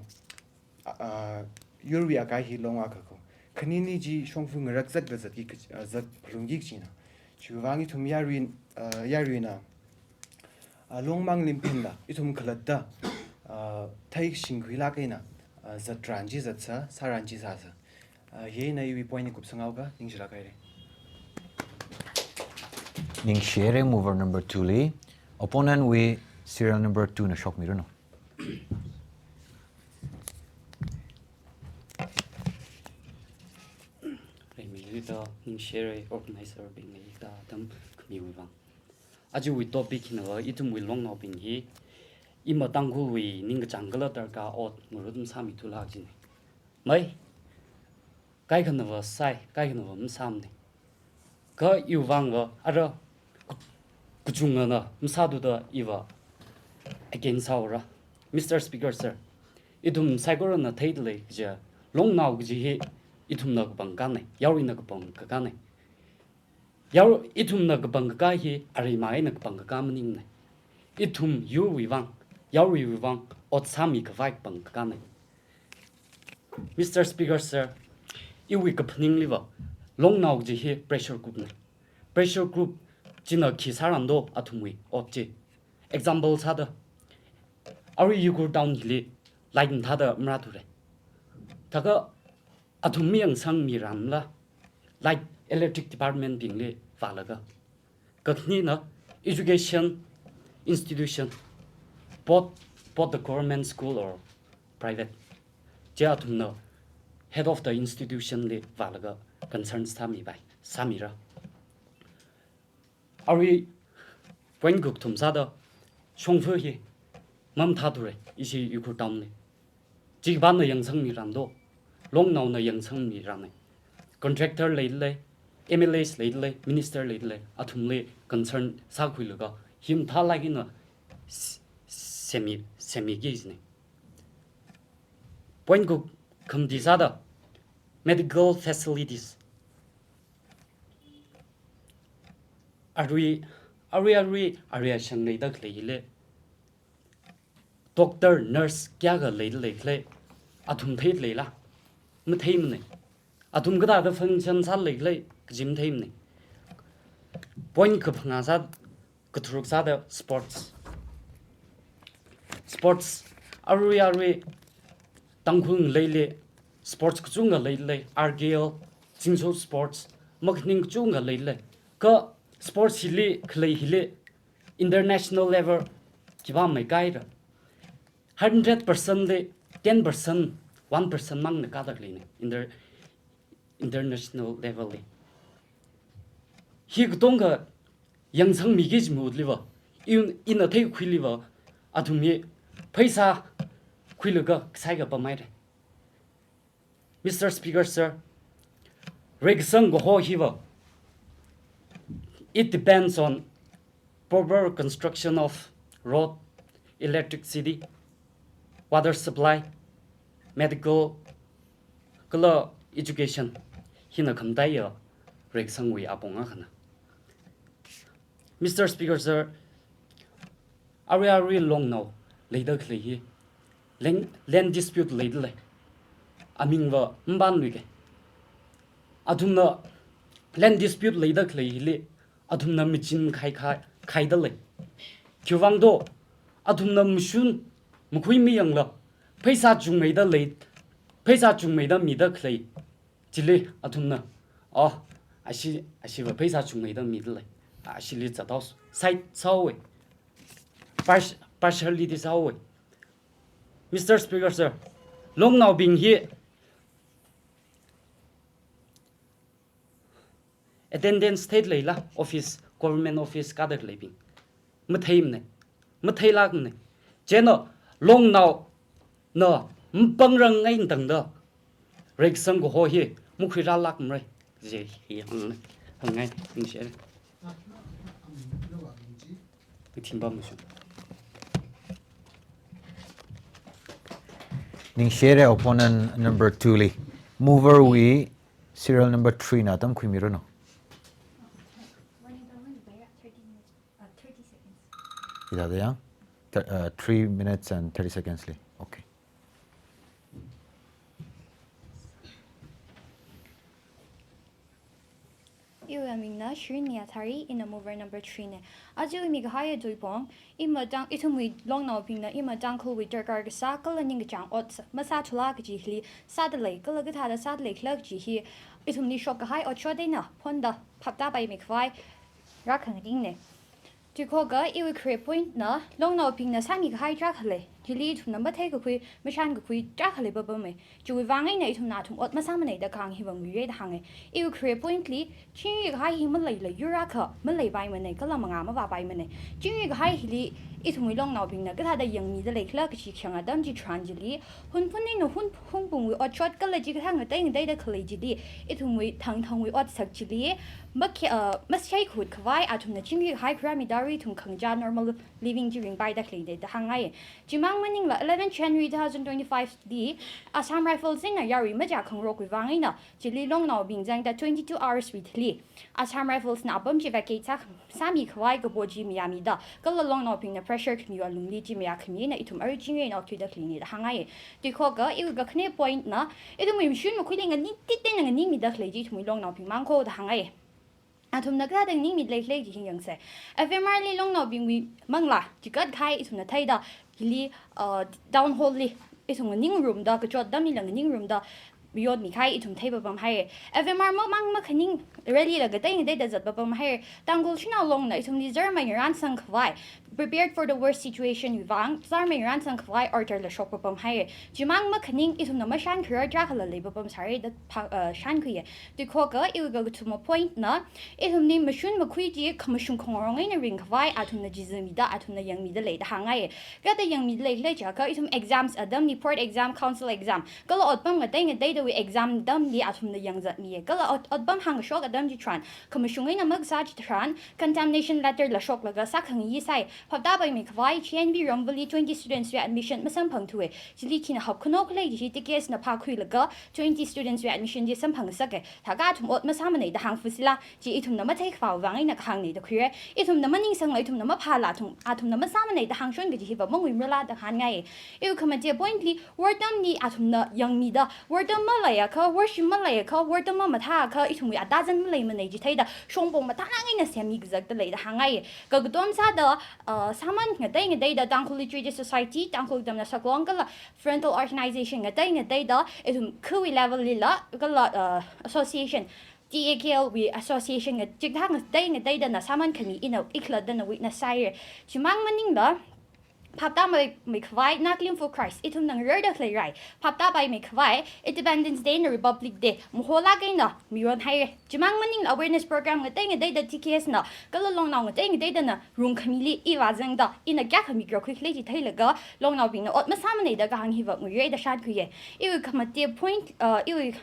Uh, yurwui akai hi long akhako. Khanini chi shongfa ngarak zatda zatki kach- uh, zat phalungki kachina. Chiwuivang ithum yarui uh, yaruina uh, longmang limphenla ithum khalatta uh, theishingkhuilāk eina uh, zatran chi zatsa, sāran chi sāsa. Uh, hina iwui point hi kupsanghaoka, ningshilāk haire. Ningshihaire. Mover number two li. Opponent wui serial number two na shokmiranu. Rei, mi lida ningshihaire, organizer bingli da atam khamiwui vāng. Achiwui topic hina va ithumwui longnaobing hi ima Tangkhulwui ningkachāng kala darkar ot ngarut masāmithula jine. Mai, kaikhana va sai, kaikhana va masāmane. Kha iwui vāng va ara ku- kachungana masāthuda iva against sāhaora. Mister Speaker sir, ithum saikorana theidalei kaja, longnao kaji hi ithumna kapangkāne, yaruina kapangkāne. Yaru ithumna kapangkā hi areimai eina kapangkā maningne. Ithum yurwui vāng, yaruiwui vāng ot sāmi khavai kapangkāne. Mister Speaker sir, iwui kaphaningli va, longnao kaji hi pressure cooker ne. Pressure cooker china khi sāranto athumwui ot chi. Example sāda, arui Ukhrul town hili light mathāda marāthure. Thākha athum mayangsangmiranla, light electric department bingli vālaga. Kakhanina education institution, both, both the government school or private, chi athumna head of the institution li vālaga concern sāmipai, sāmira. Arui point kakathum sāda shongfa hi mamathāthure ishi Ukhrul town li. Chi khipāna yangsangmiranto, longnaona yangsangmirane. Contractor leilei, M L As leilei, minister leilei, athumli concern sākhuilaga hi mathālāk eina s- semi semiki jine. Point kakakhum ti sāda medical facilities. Arui, arui, arui, arui ashang leida khalei hili doctor, nurse kayākha leida leikhala, athum theida leila? Matheimane. Athum kathāda function sāda leikhala kaji matheimane. Point kaphangā sā, katharuk sāda sports. Sports, arui arui Tangkhul ngaleili sports kachungkha leilei, R K L, Zingsho sports, makhaning kachungkha leilei. Kha sports hili, khalei hili international level khipā maikaira. Hundred percent li ten percent, one percent mangna kāda khaleine inter international level li. Hi katonga yangsangmiki kaji mahutli va, in, ina theikhuili va, athum hi pheisā khuilaga kasai kapam haire. Mister Speaker sir, Reikasang kaho hiva, it depends on proper construction of road, electricity, water supply, medical, kala education. Hina khamataiya reikasangwui apong akhana. Mister Speaker, sir, arui arui Longnao leida khalei hi land, land dispute leida lei. Amingva mban luike. Athumna land dispute leida khalei hili athumna machine khai khai, khaida lei. Khiwuivang do, athumna mashun makhui mayangla, pheisā chungmeida lei, pheisā chungmeida mida khalei chili athumna, oh, ashi, ashiva pheisā chungmeida mida lei, ashili zathaosa, side sāhaowe. Pars-, partiality sāhaowe. Mister Speaker, sir, Longnaobing hi attendance theida leila, office, government office kāda khaleibing matheimane, matheilākmane. Chieina Longnaona mapangrang eina tangda reikasang kaho hi makhuirālākmare. Chi hi hāngne, hāngngai, ningshire. Kathimba Mashun. Ningshire opponent number two li. Mover wui serial number three na atam khuimiranu. Hithāda ya? Thir-, uh, three minutes and thirty seconds li. Okay. Iwui amingna Shirin Niyathari, ina mover number three ne. Aja mikahai tuipong, ima Tang-, ithumwui Longnaobingna ima Tangkhulwui darkar kasā kala ningkachāng ot sā, masāthula kaji hili sāda lei, kala kathāda sāda leikhala kaji hi ithumli shokkahai otshot eina phonda phaptāpaimikhavai rākhangatingne. Tuikhoka iwui khare point na, Longnaobingna sāmikahai tarākha lei, chili ithumna matheikakhui, mashankakhui tarākha leipapame. Chiwui vang eina ithumna athum ot masāmane da kahāng hiva nguire da hānge. Iwui khare point li, chingri kahai hi maleila yur akha maleipaimane, kala mangā mavāpaimane. Chingri kahai hili ithumwui Longnaobingna kathāda yangmida leikhala kachi khayang atam chitharan chili, Hunphun eina Hun-, Hungpungwui otshot kala chikathā ngatei ngateida khalei chili, ithumwui thangthangwui otsak chili, makhe-, uh, mashaikhutkhavai athumna chingri kahai khuirāmida arui ithum khangachā normal living chi ringpaida khaleine da hāngngai. Chimang maningla eleven January two thousand twenty-five li Assam Rifles eina yarui machā khangarokwui vang eina, chili Longnaobing zangda twenty-two hours wui thili Assam Rifles na apam chi vacate sā, sāmikhavai kapo chi mayāmida, kala Longnaobingna pressure khamiwui alungli chi mayākhami eina ithum arui chingri eina okthuida khaleine da hāngngai. Tuikhoka iwui kakhane point na, ithumwui mashun makhuili nganingtit eina nganingmida khalei chi ithumwui Longnaobing mang kho da hāngngai. Athumna kathāda nganingmida leikhala chi hi yangse. F M R li Longnaobingwui manglā chikat kahai ithumna theida, hili, uh, town hall li ithum nganingrumda, kachot atamlila nganingrumda, yotmikahai ithum theipapam haire. F M R mamang makhaning rally la ngatei ngateida zatpapam haire. Tangkhul Shanao Longna ithumli zar maingarānsangkhavai, prepared for the worst situation wui vang, zar maingarānsangkhavai order la shokpapam haire. Chimang makhaning ithumna mashankharar tarākhala leipapam sāre da pha-, uh, shankhuiye. Tuikhoka iwui kakathuma point na, ithumli mashun makhui chi khamashung khangarong eina ringkhavai athumna chizamida, athumna yangmida lei da hāngngai. Kathāda yangmida leikhala jiakha ithum exams atamli, port exam, council exam, kala otpam ngatei ngateidawui exam atamli athumna yangzatmiye. Kala ot-, otpam hāngkashok atam chitharan, khamashung eina makasā chitharan, contamination letter la shoklaga sākhangayi sai, phaptāpaimikhavai G N B Ramvali twenty students wui admission masamphangthuwe. Chili khina hapkhano khalei chi hi T K S na phākhuilaga twenty students wui admission chi samphangsake. Thākha athum ot masāmane da hāngfusila, chi ithumna matheikhavai vang eina kahāngne da khuire. Ithumna maningsangla, ithumna maphāla, athum, athumna masāmane da hāngshon kaji hiva manguimarala da hāngngai. Iwui khamate point li, war atamli athumna yangmida, war atam maleiakha, war shim maleiakha, war atam mamathāakha, ithumwui atazan maleimane chitheida, shongpong mathālāk eina semmi kazakda lei da hāngngai. Kakatom sāda, uh, sāman ngatei ngateida Tangkhul Literature Society, Tangkhul Tamna Saklong kala frontal organization ngatei ngateida, ithum khawui level lila, kala, uh, association, T A K L wui association nga-, chikathā ngatei ngateidana sāman khami ina ikhalattana witness sāire. Chimang maningla, phaptāmei, meikhavai Naklim for Christ, ithumna ngararda khalei rai, phaptāpaimeikhavai Independence Day eina Republic Day, maholāk eina miron haire. Chimang maningla awareness program ngatei ngateida T K S na, kala Longnao ngatei ngateidana rungkhamili iva zangda, ina kayākha mikra khuikhala chi theilaga, Longnaobingna ot masāmane da kahāng hiva nguire da shankhuiye. Iwui khamate point, uh, iwui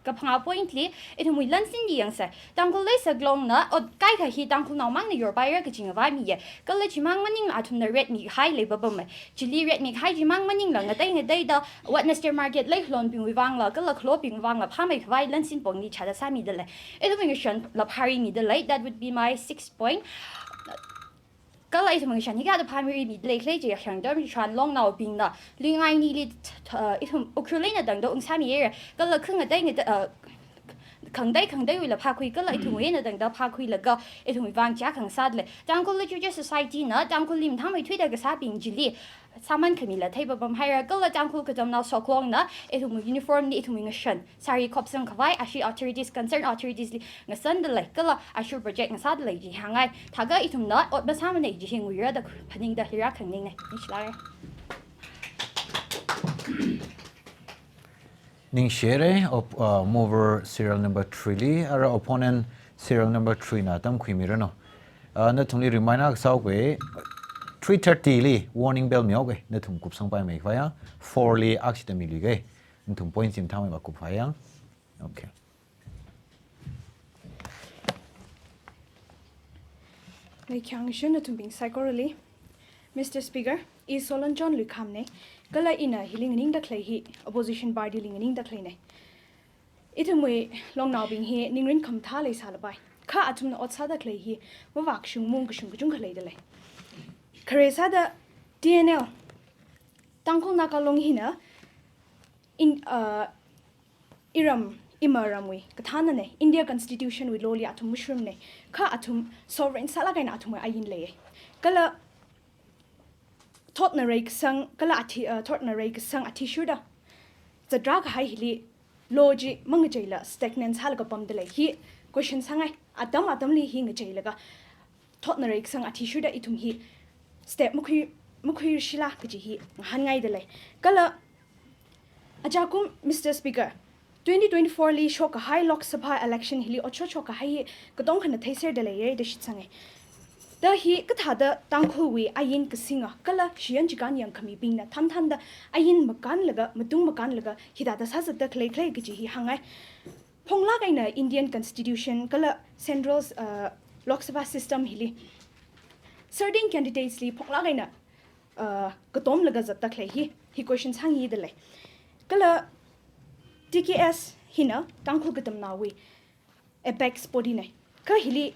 kaphangā point li, ithumwui lansin hi yangsa. Tangkhul leisak longna, ot kaikha hi Tangkhulnao mangna yorpaira kachi ngavai miya. Kala chimang maningla athumna red mikahai leipapama. Chili red mikahai chimang maningla ngatei ngateida, Wednesday market lei khalonbingwui vangla, kala khalobing vangla, phāmeikhavai lansin pongli chāda sāmidalei. Ithumwui ngashanla phārimidalei, that would be my sixth point. Kala ithum ngashan hi kayāda phāmirimidalei khalei chi, Shangtam Shan longnaobingna, Luingai nili, uh, ithum Ukhrul eina tangda ungsāmihaira. Kala kha ngatei ngate, uh, khangatei khangateiwuila phākhui, kala ithumwui eina tangda phākhuilaga, ithumwui vang chiyākha ngasādalei. Tangkhul Literature Society na, Tangkhulli mathāmeithuida kasābing chili, sāman khamila theipapamhaira, kala Tangkhul Katamnao Soklongna, ithumwui uniform li, ithumwui ngashan, sari khopsangkhavai, ashi authorities, concerned authorities li ngasandalei, kala ashi project ngasādalei chi hāngngai. Thākha ithumna ot masāmanei chi hi nguira da phaningda hili rākhanganingnei. Ningshilākra. Ningshire, op-, uh, mover serial number three li, ara opponent serial number three na tamkhuimiranu. Uh, nathumli remind akha sāuke, three thirty li warning bell mihaoke, nathum kupsangpaimeikhavaiya, four li akshida miluike, nathum point chi mathāmei vākupkhavaiya. Okay. Meikhang shin nathumbing saikorali. Mister Speaker, I Solon John Luikhamnei, kala ina hili nganingda khalei hi opposition party li nganingda khaleinei. Ithumwui longnaobing hi ningrin khamathā leisālapai. Kha athumna ot sāda khalei hi mavākashung maungkashung kachungkha leidalei. Khare sāda T N L, Tangkhul Naga Long hina in, uh, iram, imaramwui kathānnanei, India Constitution wui law li athum mashurumnei, kha athum sovereign sālāk eina athumwui ain leiye. Kala thotna reikasang, kala athi, uh, thotna reikasang athishurda zatrā kahai hili law chi mangacheila stagnant sālaga pamdalei. Hi question sāngai, atam atamli hi ngacheilaga thotna reikasang athishurda ithum hi step makhui, makhuishila kaji hi ngahānngaidalei. Kala ajakum, Mister Speaker, twenty twenty-four li shokkahai Lok Sabha election hili otshot shokkahai hi katongkhana theiserdalei da shitsangei. Da hi kathāda Tangkhulwui ain kasinga, kala shiyan chikān yangkhamibingna thanthanda ain makānlaga, matung makānlaga, hithāda sāzatda khalei khalei kaji hi hāngngai. Phonglāk eina Indian Constitution kala Central, uh, Lok Sabha system hili certain candidates li phonglāk eina, uh, katomlaga zatta khalei hi, hi question sāngidalei. Kala T K S hina Tangkhul Katamnaowui apex body nei. Kha hili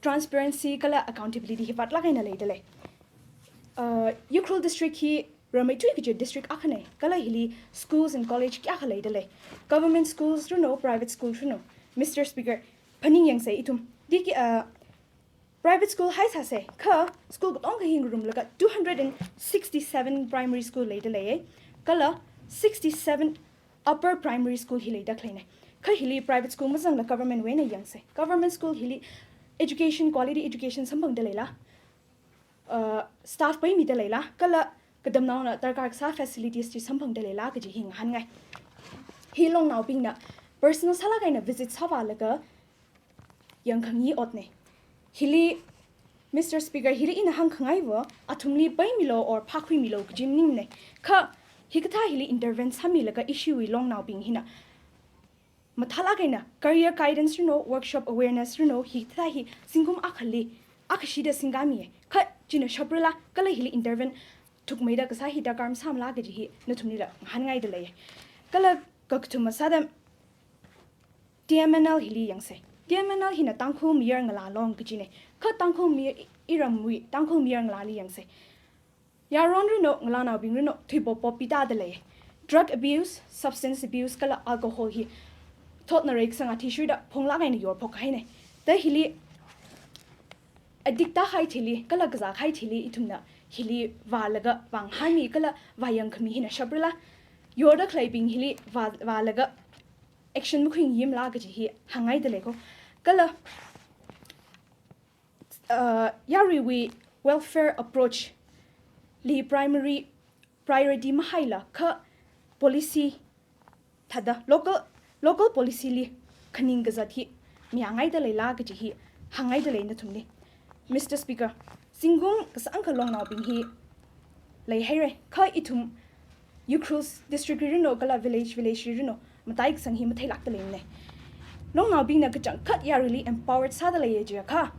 transparency kala accountability hi vātlāk eina leidalei. Uh, Ukhrul district hi rameithui kaji district akhanei, kala hili schools and college kayākha leidalei. Government schools runo, private school runo. Mister Speaker, phaning yangsei ithum. Diki, uh, private school haisāsei, kha school katongkha hi ngarumlaga two hundred and sixty-seven primary school leidaleiye. Kala sixty-seven upper primary school hi leida khaleinei. Kha hili private school mazangla government wui eina yangsei. Government school hili education, quality education samphangdaleila, uh, staff paimidaleila, kala katamnaona darkar kasā facilities chi samphangdaleila kaji hi ngahānngai. Hi longnaobingna personal sālāk eina visit sāvālaga yangkhangai otnei. Hili, Mister Speaker, hili ina hāngkhangaiva, athumli paimilo or phākhuimilo kaji maningnei. Kha hikathā hili intervene sāmilaga issue wui longnaobing hina mathālāk eina career guidance runo, workshop awareness runo, hikathā hi zingkum akhali, akhashida singkamiye. Kha china shaprila, kala hili intervene thukmeida kasā hi darkar masāmala kaji hi nathumlila ngahānngaidalei. Kala kakathuma sāda T M N L hili yangsei. T M N L hina Tangkhul Mayar Ngalā Long kajinei. Kha Tangkhul Mayar i-, iramwui Tangkhul Mayar Ngalāli yangsei. Yaron runo, ngalānaobing runo, thuipop pop pidadalei. Drug abuse, substance abuse, kala alcohol hi thotna reikasang athishurda phonglāk eina yorphok kahainei. Da hili addict tākahai thili, kala kazākahai thili, ithumna hili vālaga vāngahānmi kala vāyangkhami hina shaprila. Yorda khaleibing hili vā, vālaga action makhuimala kaji hi hāngngaidalei ko. Kala, uh, yaruiwui welfare approach li primary priority mahaila kha policy thāda local, local policy li khaning kazat hi mayāngaidaleila kaji hi hāngngaidalei nathumli. Mister Speaker, zingkum kasāngkha longnaobing hi leihairei, kha ithum Ukhrul district li runo kala village, village li runo matai kasang hi matheilākda leimana. Longnaobingna kachangkhat yaruili empowered sāda leiya jiakha,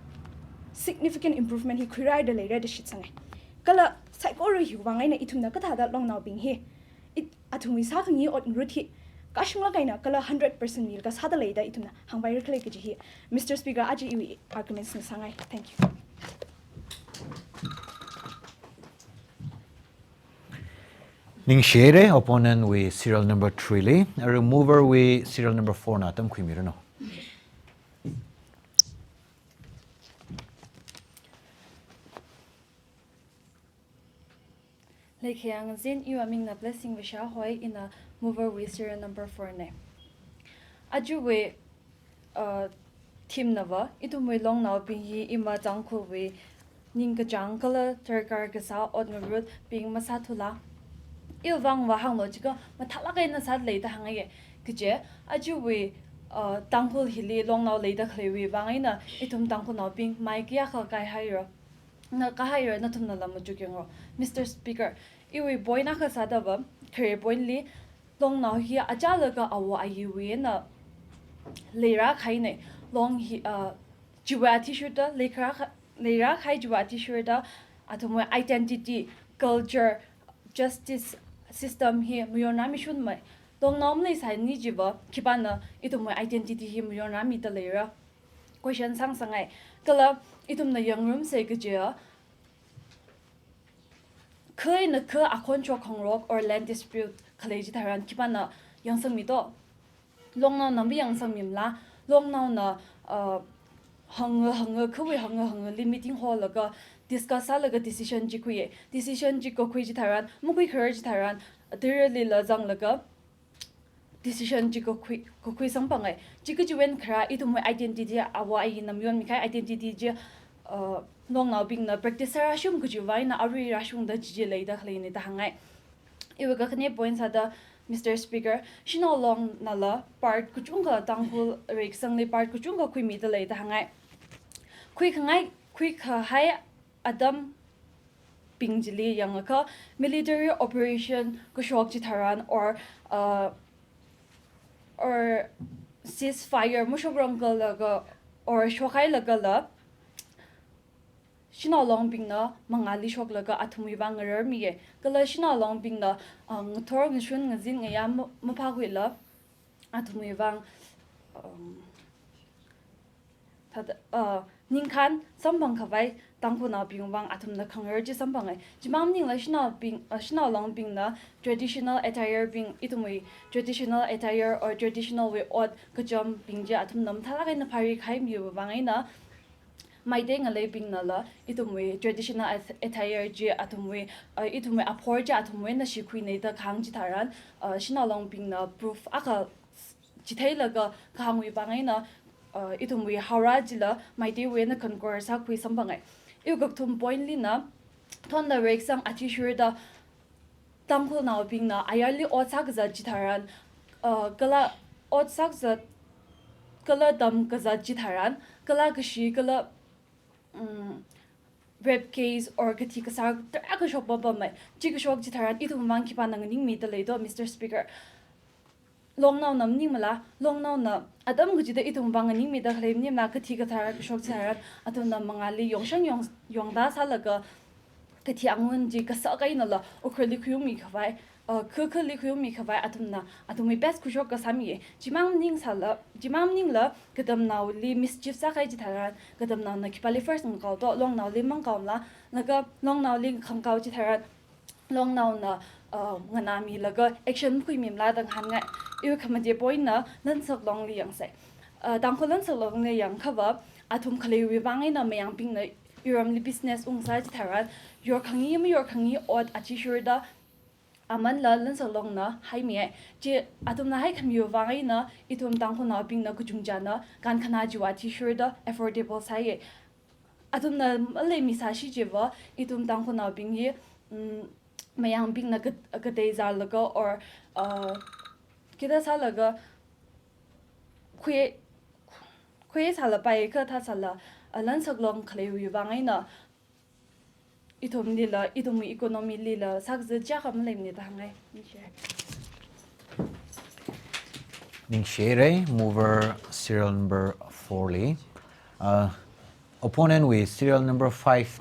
significant improvement hi khuirāda leira da shitsanga. Kala saikora hiwui vang eina ithumna kathāda longnaobing hi, it, athumwui sākhangai ot ngarut hi kashunglāk eina kala hundred percent milaga sāda lei da ithumna hāngpaira khala kaji hi, Mister Speaker, aja iwui arguments na sāngai. Thank you. Ningshi haira opponent wui serial number three li, arui mover wui serial number four na atam khuimiranu. Leikhiya ngazin, iwui mingna Blessing Vishahoi, ina mover wui serial number four na. Ajawui, uh, theme nava, ithumwui longnaobing hi ima Tangkhulwui ningkachāng kala darkar kasā ot ngarutbing masāthula. Iwui vang va hānglo jiakha mathālāk eina sāda lei da hāngngaiya. Kaje, ajawui, uh, Tangkhul hili longnao leida khaleiwui vang eina ithum Tangkhulnaobing mai kayākha kaihaira. Na kahaira, nathumna lam machuk yanglu. Mister Speaker, iwui point akha sāda va, khare point li, longnao hi achālaga awo ayiwui eina leirākahaina. Long hi, uh, chiwui athishurda, leikharā kha-, leirākahai chiwui athishurda, athumwui identity, culture, justice system hi mayonrāmishunmei. Longnao maleisāni jiva, khipāna ithumwui identity hi mayonrāmida leira? Question sāngasakngai. Kala ithumna yangrumsa kaje, kha eina kha akhon shokkhangarok or land dispute khalei chitharan khipāna yangsangmi to? Longnaona mayangsangmimala, longnaona, uh, hanga hanga, khawui hanga hangali meeting hall laga discuss sālaga decision chi khuiya. Decision chi kakhui chitharan, makhuikharar chitharan, tara̱lila zanglaga decision chi kakhui, kakhui samphangai. Chi kajiwui eina kharā, ithumwui identity, awo ayina mayonmikhai identity chi, uh, longnaobingna practice sārāshung kajiwui vang eina arui rāshungda chi chi leida khaleina da hāngngai. Iwui kakhane point sāda, Mister Speaker, Shanao Long nala part kachungkha, Tangkhul reikasangli part kachungkha khuimida lei da hāngngai. Khuikhangai, khuikahai atam bing chili yangakha, military operation kashok chitharan or, uh, or ceasefire mashokrang kalaga or shokhailagala, Shanao Longbingna mangāli shoklaga athumwui vang ngararmiya. Kala Shanao Longbingna, uh, ngathor ngashun ngazin ngayā ma-, maphākhuila athumwui vang, um, thāda, uh, ningkhān samphang khavai Tangkhulnaobing vang athumna khangarar chi samphangai. Chimang maningla Shanaobing, uh, Shanao Longbingna traditional attire bing, ithumwui traditional attire or traditional wui ot kacham bing chi athumna mathālāk eina phāri kahaimiwui vang eina, Meitei ngaleibingnala ithumwui traditional ath-, attire chi athumwui, uh, ithumwui aphor chi athumwui eina shikhuina da kahāng chitharan, uh, Shanao Longbingna proof akha chitheilaga kahāngwui vang eina, uh, ithumwui Haora chila Meiteiwui eina conquer sākhui samphangai. Iwui kathum point lina, thonda reikasang athishurda Tangkhulnaobingna ayarli ot sākazat chitharan, uh, kala ot sākazat, kala tamkazat chitharan, kala kashi, kala, um, rape case or kathi kasār tarākha shokpampammei. Chi kashok chitharan ithum vang khipāna nganingmida lei to, Mister Speaker? Longnaona maningmala, longnaona atam kachida ithum vang nganingmida khalei maningmala, kathi kasār kashok chitharan athumna mangāli yongshang yong, yongda sālaga kathi angun chi kasak einala Ukhrulli khuiungmi khavai, uh, kha, khali khuiungmi khavai athumna athumwui best khuishok kasāmiya. Chimang maningsāla, chimang maningla katamnaoli mischief sākahai chitharan katamnaona khipāli first ngakao to, longnaoli mangakaomala, laga longnaoli khangakao chitharan longnaona, uh, nganāmilaga action makhuimimala da ngahānngai. Iwui khamate point na Lansaklongli yangsei. Uh, Tangkhul Lansaklongli yangkhava, athum khaleiwui vang eina Mayangbingna iramli business ungsā chitharan, yorkhangi, mayorkhangi ot athishurda amanla Lansaklongna haimiya. Chi athumna haikhamiwui vang eina ithum Tangkhulnaobingna kachungchāna kankhanā chiwui athishurda affordable sāya. Athumna maleimi sāshi chiva, ithum Tangkhulnaobing hi, mm, Mayangbingna ka-, katei zālaga or, uh, khida sālaga khui, khui sālapai kathā sāla, uh, Lansaklong khaleiwui vang eina ithumlila, ithumwui economy lila sākazat chiyākha maleimana da hāngngai. Ningshi. Ningshi haira, mover serial number four li. Uh, opponent wui serial number five,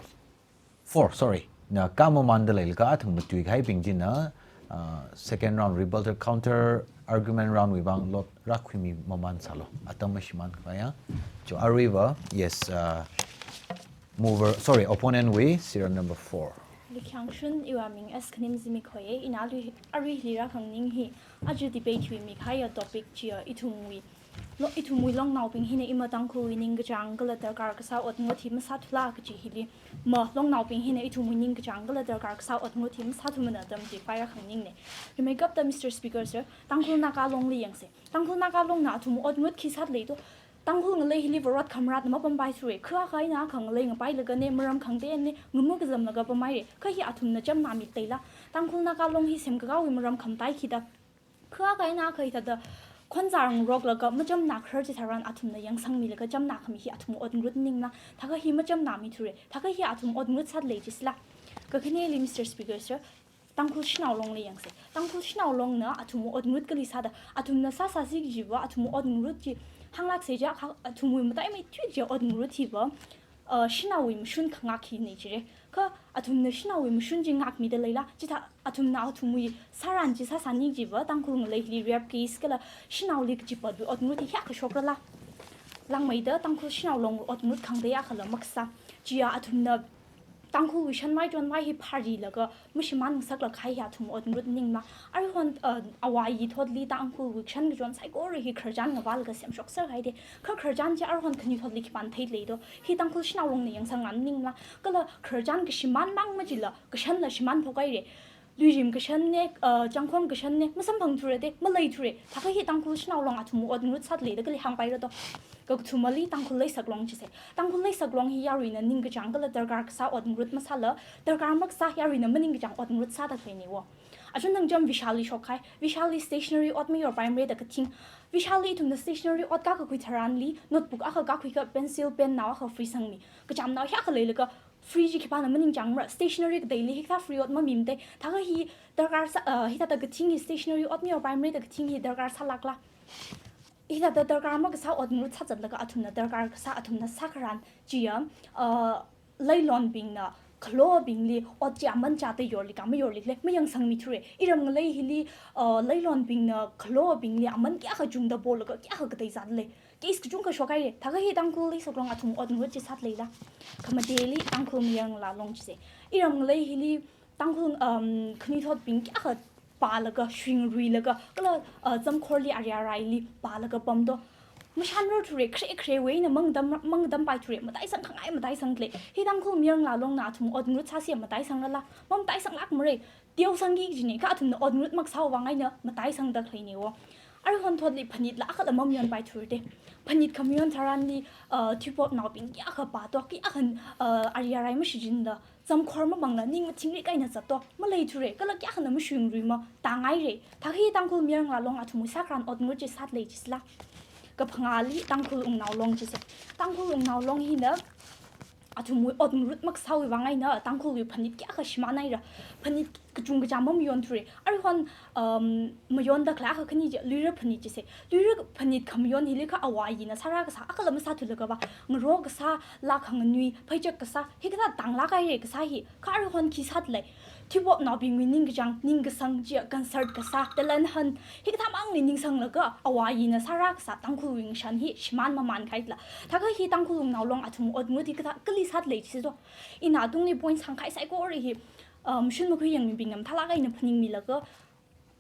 four, sorry. Na kamamanda leilakha athang matuikahaibing china, uh, second round rebuttal counter argument round wui vang lot rākhuimi maman sālu. Atam mashimānkhavai ya. Cho aruiva, yes, uh, mover, sorry, opponent wui serial number four. Likhyangshun, iwui aming S Khanim Zimik hoiya, ina arui, arui hili rākhangning hi, aja debate wui mikahaiya topic chiya, ithumwui, lo, ithumwui longnaobing hina ima Tangkhulwui ningkachāng kala darkar kasā otngut hi masāthula kaji hili, ma longnaobing hina ithumwui ningkachāng kala darkar kasā otngut hi masāthumana da mati fire khangningne. Rimeikapta Mister Speaker sir, Tangkhul Naga Longli yangsa. Tangkhul Naga Longna athum otngut khi sāda leido. Tangkhul ngalei hili Varot khamrat na mapampaithura. Kha akha eina akha ngalei ngapailagane, maram khangateine, ngamu kazamlaga pampaire. Kha hi athumna chamnāmi teila. Tangkhul Naga Long hi semkakāwui maram khamataiki da. Kha akha eina akha hithāda khonzar ngaroklaga machamnā kharar chitharan athumna yangsangmilaga chamnākhami hi athum otngut maningla. Thākha hi machamnāmithura. Thākha hi athum otngut sāda lei jisila. Kakhaneli Mister Speaker sir, Tangkhul Shanao Longli yangsa. Tangkhul Shanao Longna athum otngut kali sāda, athumna sāsāsi kajiva, athum otngut chi hānglāksa jiakha, athumwui mataimeithui kaji otngut hiva, uh, shanaowui mashun khangak hina jira. Kha athumna shanaowui mashun chi ngakmida leila, chithā athumna athumwui sāran chi sāsāni kajiva, Tangkhul ngalei hili rape case kala shanaoli kachipatwui otngut hi hiyākha shokrala. Langmeida Tangkhul Shanao Long otngut khangatei akhala makasā. Chiya athumna Tangkhulwui shanmai chonmai hi pharilaga mashimān ngasaklaga hi athum otngut maningla. Aruihon, uh, āwo āyi thotli Tangkhulwui shan kachon saikora hi khararchan ngavālaga semshokser haida. Kha khararchan chi aruihon khani thotli khipāna theida leido. Hi Tangkhul Shanao Longna yangsangran maningla. Kala khararchan kashimān mang majila, kashanla shimānphok haira. Luirim kashanne, uh, changkhom kashanne, masamphangthura da, maleithura. Thākha hi Tangkhul Shanao Long athum otngut sāda leida kali hāngpaira do. Kakathumali Tangkhul Leisak Long chisa. Tangkhul Leisak Long hi yaruina ningkachāng kala darkar kasā otngut masāla, darkar makasā yaruina maningkachāng otngut sāda khaleina wo. Achon thangcham Vishal li shokhai, Vishal li stationery ot mayorpaimara da kathing. Vishal li ithumna stationery ot kakakhui tharanli, notebook akha kakhuikha pencil, pen nao akha free sangmi. Kachamnao hiyākha leilaga, free chi khipāna maningchāngmara, stationery kateili hikathā free ot mamimida. Thākha hi darkar sā, uh, hithāda kathing hi stationery ot mayorpaimara da kathing hi darkar sālākla. Hithāda darkar makasā otngut sāzatlaga athumna darkar kasā athumna sākharan chiya, uh, leilonbingna khalobingli ot chi aman chāda yorli ka mayorli khala, mayangsangmithura. Iram ngalei hili, uh, leilonbingna khalobingli aman kayākha chungda polaga kayākha katei zatda lei. Case kachungkha shokhaira. Thākha hi Tangkhul Leisak Long athum otngut chi sāda leila. Khamateli Tangkhul Mayarngalā Long chisa. Iram ngalei hili Tangkhul, um, khanuithotbing kayākha pālaga, shuingaruilaga, kala, uh, zamkhorli ariaraili pālaga pamdo. Mashanrarthura, khare kharewui eina mangdam, mangdampaithura, mataisang khangai mataisangda lei. Hi Tangkhul Mayarngalā Longna athum otngut sāsi mataisangrala, mamataisanglākmara. Teosangki kajina, kha athumna otngut makasāwui vang eina mataisangda khaleina wo. Aruihon thotli phanitla akhala mamayonpaithura da. Phanit khamayon tharanli, uh, thuipoknaobing kayākha pāto, kayākha, uh, ariarai mashichinla, zamkhor mapangla ning mathingrik eina zatto, maleithura, kala kayākhana mashuingaruima, tāngaira. Thākha hi Tangkhul Mayarngalā Long athumwui sākharan otngut chi sāda lei jisila. Kaphangāli Tangkhul Wungnao Long chisa. Tangkhul Wungnao Long hina athumwui otngut makasāwui vang eina Tangkhulwui phanit kayākha shimānhaira. Phanit kachungkha mamayonthura. Aruihon, um, mayonda khalei akha khani chi, luira phanit chisa. Luira phanit khamayon hili kha āwo āyina sārā kasā akhala masāthulagava, ngaro kasāla khanganui, pheichak kasā, hikathā tānglāk haira kasā hi, kha aruihon khi sāda lei. Thuipoknaobingwui ningkachāng, ningkasang chiya concert kasā, talent hunt, hikathā mangli ningsanglaga, āwo āyina sārā kasā Tangkhulwui ngashan hi shimān mamānkahaila. Thākha hi Tangkhul Wungnao Long athum otngut hikathā kali sāda lei jisito. Ina atungli point sangkahai saikora hi, um, shun makhui yangmibingna mathālāk eina phaningmilaga,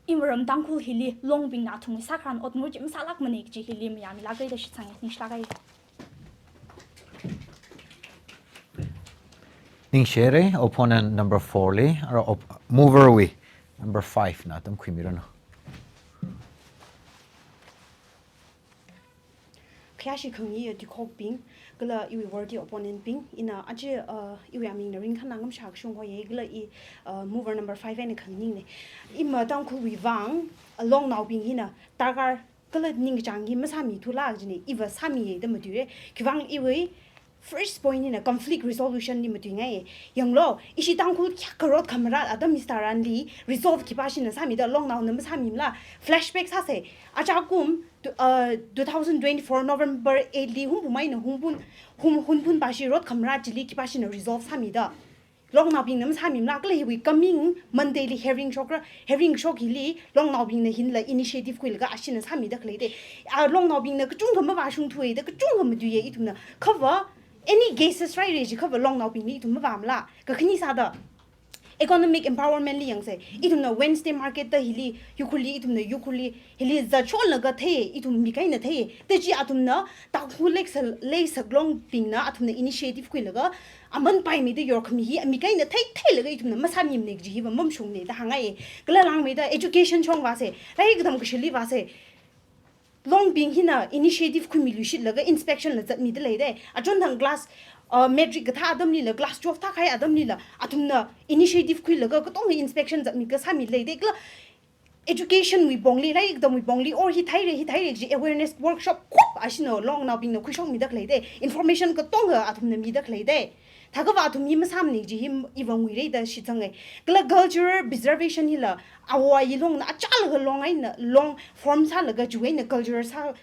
imaram Tangkhul hili Longbingna athumwui sākharan otngut chi masālākmana kaji hili mayāmilāka da shitsanga, ningshilāka. Ningshi haira, opponent number four li, ara op-, mover wui number five na atam khuimiranu. Khayāshi khangaiya tikhokbing, kala iwui worthy opponent bing, ina aja, uh, iwui aming Naringkhan Ngamshakshung hoiya, kala i, uh, mover number five eina khanganingna. Ima Tangkhulwui vang, uh, longnaobing hina darkar kala ningkachāng hi masāmithula kajina, iva sāmiya da matuira. Khiwuivang iwui First point hina conflict resolution li matuingai. Yanglu, ishi Tangkhul kayākha rot khamarat atam hi tharanli resolve khipāshina sāmida, Longnaona masāmimala? Flashback sāsa. Achakum, tu-, uh, two thousand twenty-four November eight li Hunphun eina Hunphun, Hun-, Hunphun pāshi rot khamarat chili khipāshina resolve sāmida, Longnaobingna masāmimala? Kala hiwui coming Monday li hearing shokra, hearing shok hili Longnaobingna hila initiative khuilaga ashina sāmida khalei de. A, Longnaobingna kachungkha mavāshungthuwa da, kachungkha matuiya ithumna. Khava, any cases rāra jiakhava Longnaobingli ithum mavāmala? Kakhane sāda economic empowerment li yangsa. Ithumna Wednesday market da hili, Ukhrulli, ithumna Ukhrulli hili zatshonlaga thei, ithum mik eina thei. Tachi athumna, Tangkhul leisā-, leisaklongbingna athumna initiative khuilaga aman paimida yorkhami hi mik eina thei theilaga ithumna masāmimana kaji hiva mamashungne da hāngai. Kala langmeida education shong vāsa, lairik katam kashili vāsa. Longbing hina initiative khuimiluishitlaga inspection la zatmida lei de. Achonthang class, uh, matric kathā atamlila, class twelve thākahai atamlila, athumna initiative khuilaga katonga inspection zatmi kasāmi lei de. Kala education wui pongli, lairik katamwui pongli, or hi theira, hi theira kaji awareness workshop khup ashina Longnaobingna khuishokmida khalei de. Information katonga athumna mida khalei de. Thākha va athum hi masāmana kaji hi iva nguira da shitsanga. Kala cultural preservation hila, awo ayi longna achālaga long eina, long form sālaga chiwui eina culture sā,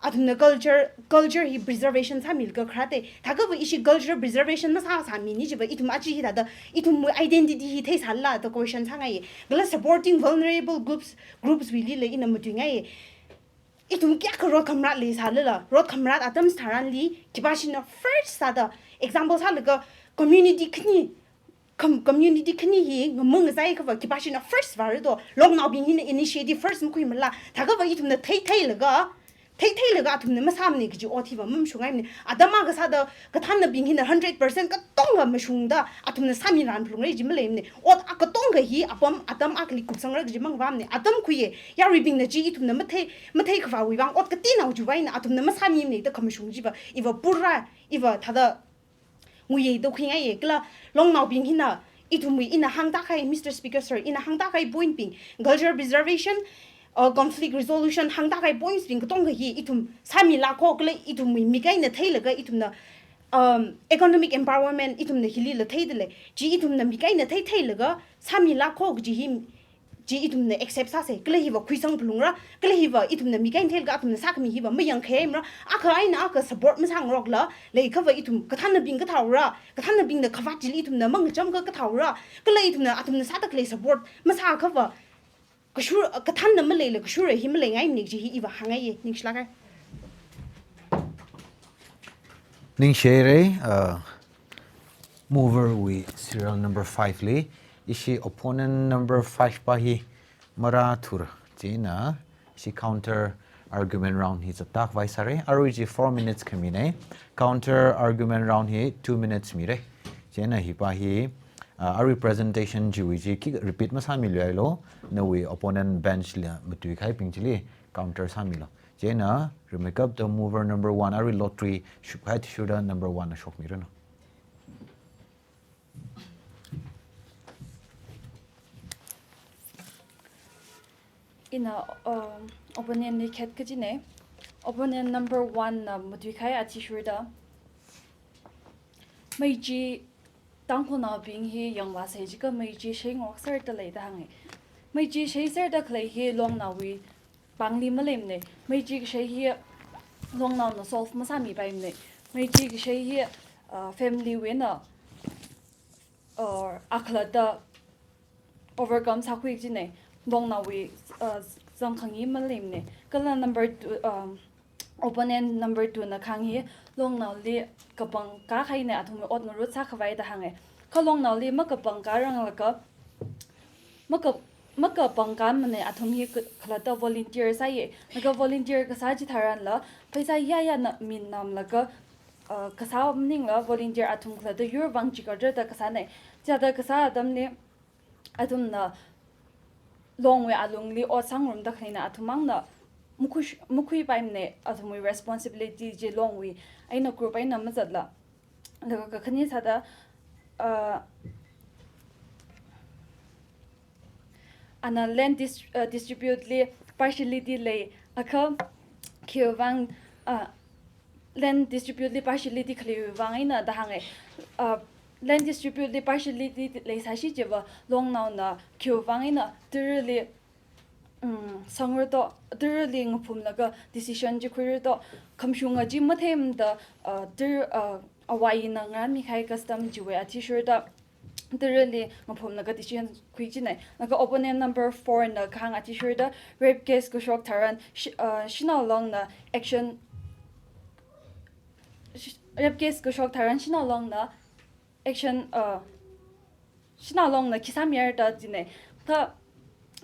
athumna culture, culture hi preservation sāmilaga kharā de. Thākha va ishi culture preservation masāsāmana jiva, ithum aja hithāda, ithumwui identity hi theisālala da question sāngai. Kala supporting vulnerable groups, groups wuilila ina matuingai. Ithum kayākha rot khamarat leisālala, rot khamarat atam tharanli khipāshina first sāda, example sālaga community khani, com-, community khani hi ngamung zai khava khipāshina first vāra do? Longnaobing hina initiative first makhuimala? Thākha va ithumna thei theilaga, thei theilaga athumna masāmana kaji ot hiva mamashungaimana. Atam akha sāda kathānnabing hina hundred percent katonga mashungda athumna sāmiran phalungra kaji maleimana. Ot a katonga hi apam atam akhali kupsangra kaji mangvamana. Atam khuiya, yaruibingna chi ithumna mathei, mathei khavāwui vang, ot katinao chiwui eina athumna masāmimana da khamashung jiva iva pura, iva thāda nguiya da khuingaiya. Kala Longnaobing hina ithumwui, ina hāngtākahai, Mister Speaker Sir, ina hāngtākahai point bing, culture preservation, uh, conflict resolution hāngtākahai points bing katonga hi ithum sāmila kho, kala ithumwui mik eina theilaga ithumna, um, economic empowerment ithumna hilila theida lei. Chi ithumna mik eina thei theilaga sāmila kho kaji hi, chi ithumna accept sāsa. Kala hiva khuisang phalungra, kala hiva ithumna mik eina theilaga athumna sākhami hiva mayangkhaimara. Akha eina akha support masāngarokla, leikhava ithum kathānnabing kathāora, kathānnabingna khavāt chili ithumna mangacham ka kathāora, kala ithumna athumna sāda khalei support masākhava kashur, kathānna maleila kashura hi maleingaimana kaji hi iva hāngngaiya. Ningshilāka. Ningshire, uh, mover wui serial number five li, ishi opponent number five pa hi marāthura. Chieina ishi counter argument round hi zattākhavai sāra. Arui chi four minutes khamina. Counter argument round hi two minutes mira. Chieina hipa hi, uh, arui presentation chiwui chi khi repeat masāmiluihailo. Nawui opponent bench li matuikahaibing chili counter sāmilo. Chieina, rimeikapta mover number one, arui lottery shupkahai athishurda number one na shokmiranu. Ina, um, opponent li khet kajina. Opponent number one na matuikahai athishurda, mei chi Tangkhulnaobing hi yangvāsa jiakha mei chi sheingarokserda lei da hānga. Mei chi sheiserda khalei hi Longnaowui pāngli maleimana. Mei chi kashei hi Longnaona solve masāmipaimana. Mei chi kashei hi, uh, family wui eina, uh, akhalatta overcome sākhui kajina. Longnaowui, uh, zangkhangi maleimana. Kala number two, um, opponent number two na kahāng hi Longnaoli kapangkā kahaina, athumwui ot ngarut sākhavai da hānga. Kha Longnaoli makapangkāranglaga, maka-, makapangkāramana, athum hi ka-, khalatta volunteer sāya. Laga volunteer kasā chitharanla, pheisā yāyāna minamlaga, uh, kasā maningla volunteer athum khalatta yur vang chigatrada kasāna. Chithāda kasā atamli athumna Longwui alungli ot sāngarumda khaleina, athummangna makhui, makhuipaimana, athumwui responsibility chi Longwui eina group eina mazatla. Laga kakhane sāda, uh, ana land dis-, uh, dispute li partiality leiakha khiwui vang, uh, land dispute li partiality khaleiwui vang eina da hānga. Uh, land dispute li partiality leisāsi chiva Longnaona khiwui vang eina tarali, mm, sangra to, tarali ngaphumlaga decision chi khuira to, khamashunga chi matheimada, uh, tar, uh, āwo āyina ngarānmi kahai custom chiwui athishurda tarali ngaphumlaga decision khui china. Laga opponent number four na kahāng athishurda rape case kashok tharan shi-, uh, Shanao Longna action, shi-, rape case kashok tharan Shanao Longna action, uh, Shanao Longna khi sāmira da china. Kha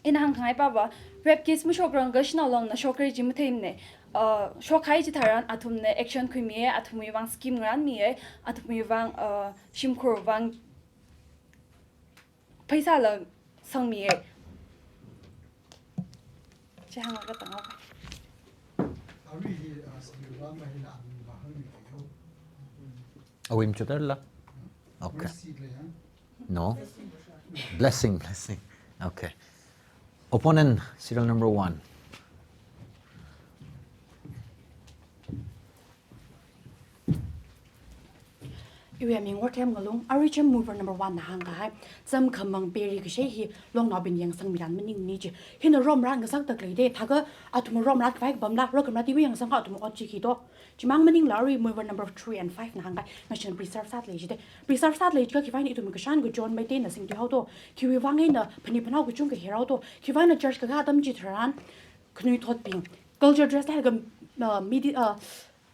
ina hāngkhangai pava, rape case mashokranga Shanao Longna shokra chi matheimana. Uh, shokhai chitharan athumna action khuimiya, athumwui vang scheme ngarānmiya, athumwui vang, uh, shimkhur vang pheisāla sangmiya. Chi hānglaga tanghaoka. Arui hi, uh, scheme va mahina aming va hāngmi kayo. Awui machutarla? Okay. Mercy le yang. No. Blessing, blessing. Okay. Opponent, serial number one. Iwui aming Worthem Ngalung, arui chi mover number one na hāngkahai, zam khamang peri kashei hi Longnaobing yangsangmiran maningmana chi. Hina romran ngasak tak lei de, thākha athum romran khavai kapamla, rokhamra tiwui yangsang athum ot chi khi to. Chimang maningla arui mover number three and five na hāngkahai, ngashan preserve sāda lei jide. Preserve sāda lei jiakha khiwui vang eina ithum kashan kachon Meiteina singtui haoto. Khiwui vang eina phanit phanao kachungkha hi rāoto. Khiwui vang eina church kakā atam chitharan, khanuithotbing culture dress laga, uh, midi, uh,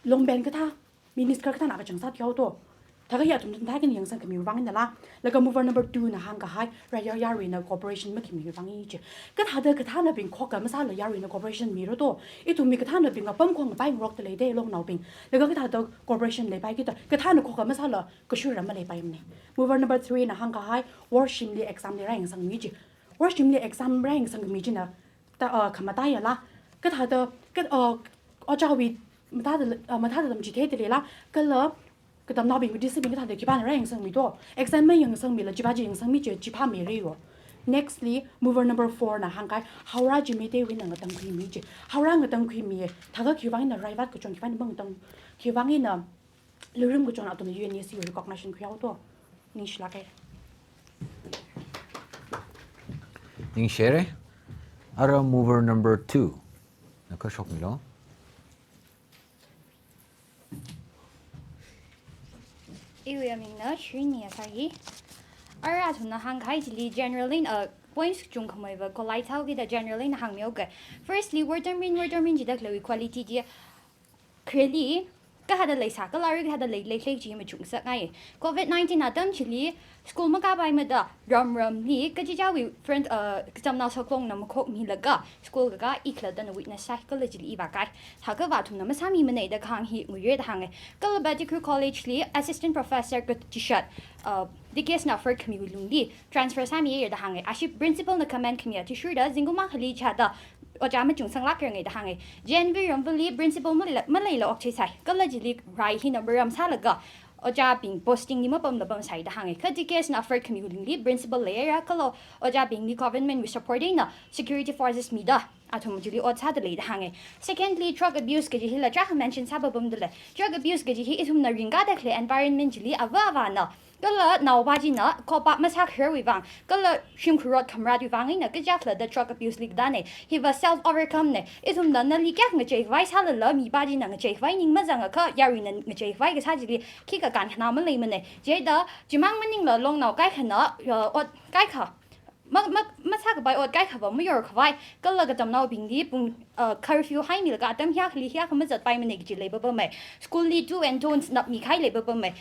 longben kathā, miniskirt kathāna kachang sāthui haoto. Thākha hi athum tun thai kan yangsangkhamiwui vang einala. Laga mover number two na hāngkahai, raya yaruina cooperation makhamiwui vang eina chi. Kathāda kathānabing khokha masāla yaruina cooperation mira to. Ithum mi kathānabing apam khong pai ngarokta lei de Longnaobing. Laga kathāda cooperation leipai kita, kathāna khokha masāla kashura maleipaimana. Mover number three na hāngkahai, worshimli exam li rāyangsangmi chi. Worshimli exam rāyangsangmi china ta, uh, khamataiya la. Kathāda, ka, uh, ojāwui mathāda, uh, mathāda tamchitheida leila, kala katamnaobingwui discipline kathāda khipāna rāyangsangmi to. Exam mayangsangmila chiva chi yangsangmi chi, chiva miri yo. Nextly, mover number four na hāngkahai, haora chi Meiteiwui eina ngatangkhuimi chi. Haora ngatangkhuimi, thākha khiwui vang eina raivat kachon khiwui vang eina mangatang, khiwui vang eina lurum kachon athum U N E C recognition khuihaoto. Ningshilāka. Ningshire. Ara mover number two. Na kashokmilo. Iwui amingna Shrini Asahi. Ara athumna hāngkahai chili general eina, uh, points kachungkhameiva collide sāhaokida general eina hāngmihaoga. Firstly, Wortamrin, Wortamrin jida khalei quality chi khareli, kathāda leisā, kala arui kathāda lei, leilei chi machukngasakngai. Covid nineteen atam chili, school makāpaimada, ramramli, kachichāwui friend, uh, katamnao saklongna makhokmilaga, school kakā i khalattana witness sāi, kala chili i vākai. Thākhava athumna masāmimana da kahāng hi nguire da hānga. Kala Bachikru College li, assistant professor kachishat, uh, D K S na offer khamiwui lungli, transfer sāmiya da hānga. Ashi principal na comment khami athishurda, zingkum akhali chithāda, ojā machungsang lākranga da hānga. J N V ramvali principal maleila, maleila okchai sai. Kala chili rai hi number ram sālaga, ojābing posting li mapamla pamsai da hānga. Kha D K S na offer khamiwui lungli principal leira kala ojābingli government wui support eina security forces mida athum chili ot sāda lei da hānga. Secondly, drug abuse kaji hila chākha mention sāpapamda lei. Drug abuse kaji hi ithumna ringkāda khalei environment chili ava avāna kala naopā china cope up masākharawui vang, kala shimkhur ot khamarātwui vang eina kaja khalatta drug abuse li katāna. Hiva self overcome na. Ithumna nali kayākha ngacheikhavai sālala mipā china ngacheikhavai ning mazangakha yaruina ngacheikhavai kasā chili khikha kankhanā maleimana. Chida, chimang maningla longnao kaikhana, uh, ot kaikha, ma, ma, masākapai ot kaikhava mayorkhavai, kala katamnaobingli pung, uh, curfew haimilaga atam hiyākhali hiyākha mazatpaimana kaji leipapamma. School li do and don'ts napmi kahai leipapamma.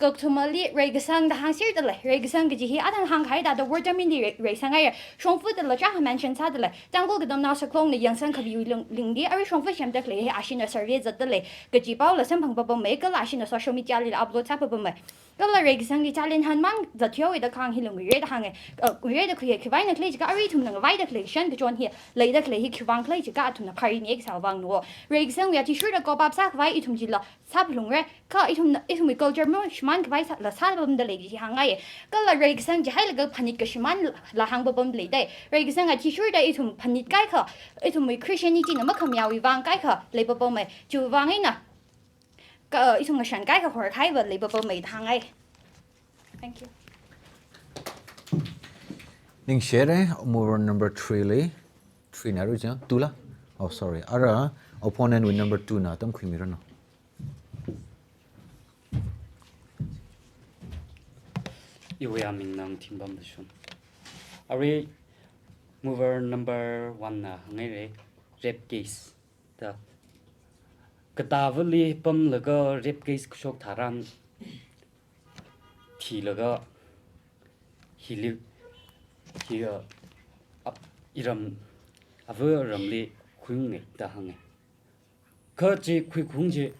Kathumali reikasang da hāngserda lei. Reikasang kaji hi athang hāngkahai thāda Wortamrinli rei, reisanghaira. Shongfadala chākha mention sāda lei. Tangkhul Katamnao Saklongna yangsangkhamiwui lung, lungli arui shongfa semda khalei hi ashina survey zatda lei kaji paola samphangpapamma, kala ashina social media lila upload sāpapamma. Kala reikasangli challenge hanmang zatthuihaowa da kahāng hila nguire da hānga. Uh, nguire da khuiya, khiwui vang eina khalei jiakha arui ithumna ngavaida khalei kashan kachon hi, leida khalei hi khiwui vang khalei jiakha athumna pharimiya kasāwui vang no. Reikasangwui athishurda cope up sākhavai ithum chila sāphalungra, kha ithumna, ithumwui culture mashimānkhavai sāla sāpamda lei kaji hāngngai. Kala reikasang jihailaga phanit kashimānla hāngpapamda leida. Reikasang athishurda ithum phanit kaikha, ithumwui Christianity na makhamayāwui vang kaikha leipapamma. Chiwui vang eina Ka, ithum ngashan kaikha horkahaiva leipapamei da hāngngai. Thank you. Ningshire, mover number three li. Three na ru chang, two la? Oh, sorry. Ara, opponent wui number two na atam khuimiranu. Iwui aming Nangthingbam Dashun. Arui mover number one na hāngngaire, rape case da. Katāvali pamlaga rape case kashok tharan thilaga hili, hi, uh, ap-, iram, ava ramli khuingai da hānge. Kha chi khuikhaung chi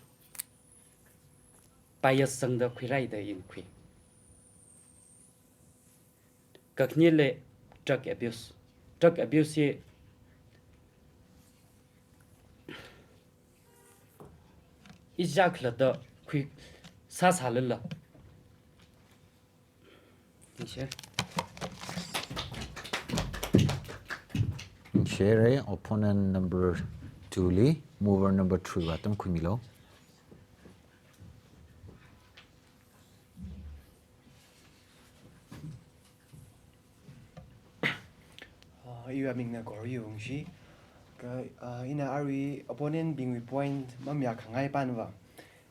bias sangda khuirai da ina khui. Kakhaneli drug abuse. Drug abuse hi ija khalatta khui sāsālala. Share. Share, opponent number two li, mover number three va atam khuimilu. Ah, iwui amingna Kori Yungshi. Ka, ah, ina arui opponent bingwui point mamayākhangai pānva,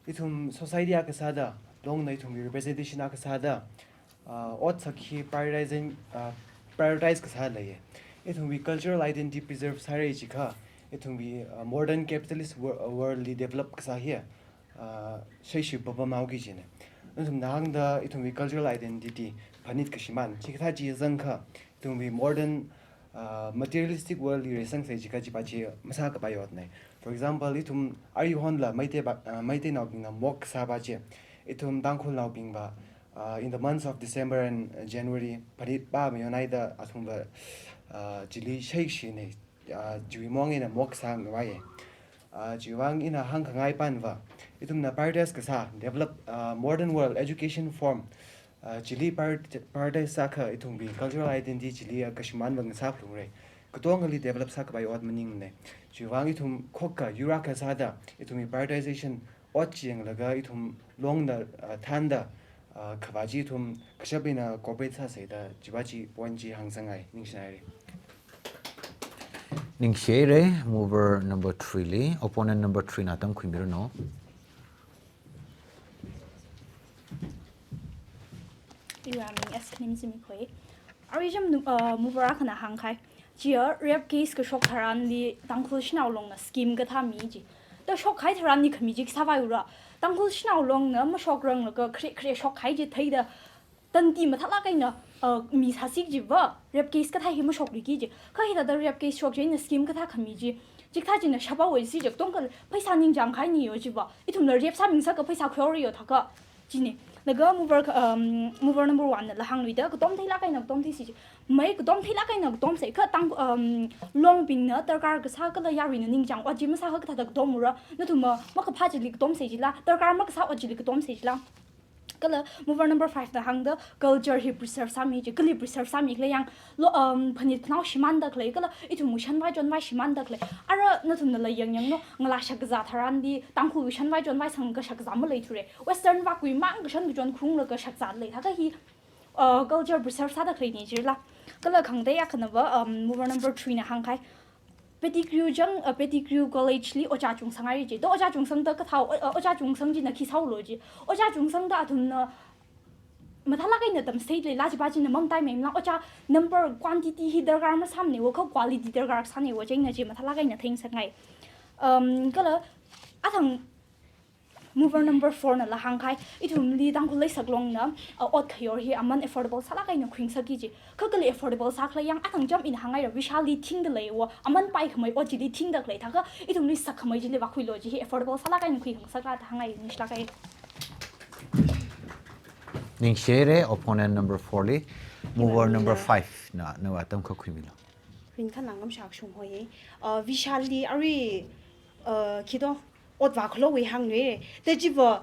ithum society akha sāda, longna ithumwui representation akha sāda, ah, otsak hi prioritizing, ah, prioritize kasā leiye. Ithumwui cultural identity preserve sāra jiakha, ithumwui, ah, modern capitalist wor-, world li develop kasā hi, ah, shaishi papamhaoki jine. Nathumna hāngda ithumwui cultural identity phanit kashimān. Chikathā chi zangkha, ithumwui modern, ah, materialistic world li reisangsa jiakha chipa chi masākapai otne. For example, ithum arihonla Meitei ba, ah, Meiteinaobingna mok sāpa chi, ithum Tangkhulnaobingva, ah, in the months of December and, uh, January, phanit pa mayonhaida athumva, ah, chili shaishine. Ah, chiwui mong eina mok sāngvaiye. Ah, chiwuivang ina hāngkhangai pānva, ithumna prioritize kasā, develop, ah, modern world education form, ah, chili prior-, prioritize sākha ithumwui cultural identity chili, ah, kashimānva ngasāphalungra. Katongali develop sākapai ot maningne. Chiwuivang ithum khokkha yur akha sāda, ithumwui prioritization ot chi yanglaga ithum longna, ah, thānda, ah, khavā chi ithum kashap eina cooperate sāsa da chipa chi point chi hāngsangngai, ningshinaire. Ningshire, mover number three li, opponent number three na atam khuimiranu. Iwui aming S Khanim Zimikhoi. Arui jam nu-, uh, mover akhana hāngkahai. Chiya rape case kashok tharanli Tangkhul Shanao Longna scheme kathā mi ji. Da shokkahai tharanli khami chi kasāvai ura. Tangkhul Shanao Longna mashokranglaga khare khare shokkahai chi theida tandi mathālāk eina, uh, mi sāsi jiva, rape case kathā hi mashokluiki ji. Kha hithāda rape case shok chieina scheme kathā khami chi. Chikathā china shapa wai si jik tongkha pheisā ningchāngkahai ni yo jiva. Ithumla rape sāmingasaka pheisā khuihaora yo thākha. Chine. Laga mover ka, um, mover number one nala hāngluida katom theilāk eina katom theisi ji. Mai katom theilāk eina katomsei kha Tang, um, Longbingna darkar kasā kala yaruina ningchāng ot chi masākha kathāda katomra. Nathumva makaphā chili katomsei jila. Darkar makasā ot chili katomsei jila. Kala mover number five na hāngda culture hi preserve sāmi ji, kali preserve sāmi khala yang, lo, um, phanit phanao shimānda khalei, kala ithumwui shanvai chonvai shimānda khalei. Ara nathumnala yangyanglu, ngalā shakzā tharanli, Tangkhulwui shanvai chonvai sangkha shakzā maleithura. Western vakwui mang kashan kachon kharunglaga shakzā lei, thākha hi, uh, culture preserve sāda khaleine jila. Kala khangatei akhanava, um, mover number three na hāngkahai. Pettigrew jang, uh, Pettigrew College li ojā chungsanghaira ji. Da ojā chungsangda kathā, uh, ojā chungsang china khi sāhaolo ji. Ojā chungsangda athumna mathālāk eina tamsei leila chipa china mamataimei mala, ojā number quantity hi darkar masāmane wo kha quality darkar sāne wo chieina chi mathālāk eina theingasakngai. Um, kala athang mover number four nala hāngkahai, ithumli Tangkhul Leisak Longna, uh, ot khayor hi aman affordable sālāk eina khuingasakki ji. Kha kali affordable sā khala yang athang jam ina hāngngaira Vishalli thingda lei wo, aman paikhamei ot chili thingda khalei thākha, ithumli sakkhamei chili vākhuilo ji hi affordable sālāk eina khuingasaka da hāngngai, ningshilākai. Ningshire, opponent number four li, mover number five na, nawui atam kha khuimilu. Ringkhanang Ngamshak Shunghoi. Uh, Vishalli arui, uh, khi do, ot vākhaluiwui hāngna. Te chiva,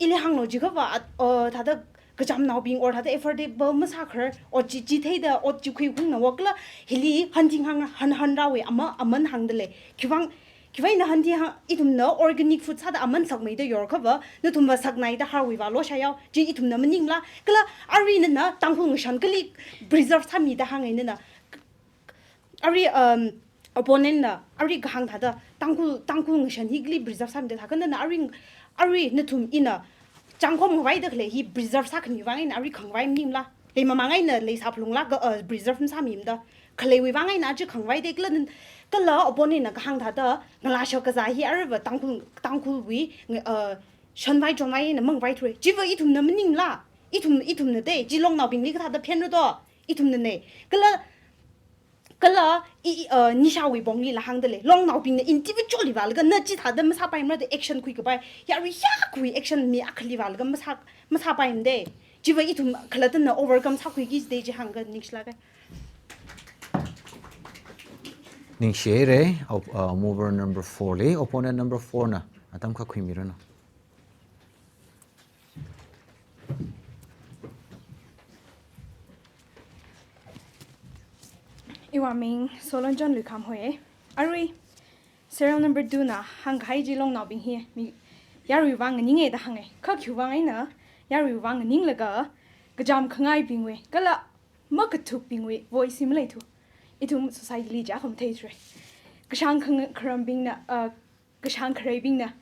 ili hānglu jiakhava, at, uh, thāda kachamnaobing or thāda affordable masākhar, ot chi, chitheida, ot chi khuiungna wakla, hili hanting hāng, han, hanrāwui ama, aman hāngda lei. Khiwuivang, Khiwui eina hāngda hāng, ithumna organic food sāda aman sakmeida yorkhava, nathumva saknaida harwui vālo shāyao, chi ithumna maningla, kala arui nana Tangkhul ngashan kali preserve sāmida hāngngai nana. Arui, um, opponent na, arui kahāng thāda, Tangkhul, Tangkhul ngashan hi kali preserve sāmida thākha nana, arui, arui nathum ina, changkhom ngavaida khalei hi preserve sākhami vang eina arui khangavai maningla. Leimamang eina leisā phalungla ka, uh, preserve masāmimada. Khaleiwui vang eina chi khangavaida kala, kala opponent na kahāng thāda, ngalāshok kazā hi aruiva Tangkhul, Tangkhulwui, uh, shonvai chonvai eina mangavaithura. Chiva ithumna maningla. Ithum, ithumna te, chi longnaobingli kathāda phenra do. Ithumnane. Kala, kala, i, i, uh, nishāwui ponglila hāngda lei. Longnaobingna individually vālaga na chithāda masāpaimara da action khuikapai. Yarui yakwui action mi akhali vālaga masā, masāpaimade. Chiva ithum khalattana overcome sākhuiki jida chi hāngga ningshilāka. Ningshihaira, op-, uh, mover number four li, opponent number four na, atam kha khuimiranu. Iwui ming Solonjon Luikham hoi. Arui, serial number two na hāngkahai chi longnaobing hi, mi, yaruiwui vang nganinge da hānge. Kha khiwui vang eina, yaruiwui vang nganinglaga, kachām khangaibingwui, kala makathukbingwui voice hi maleithu. Ithum society li chi akha matheithura. Kashāng khang-, kharambingna, uh, kashāng khareibingna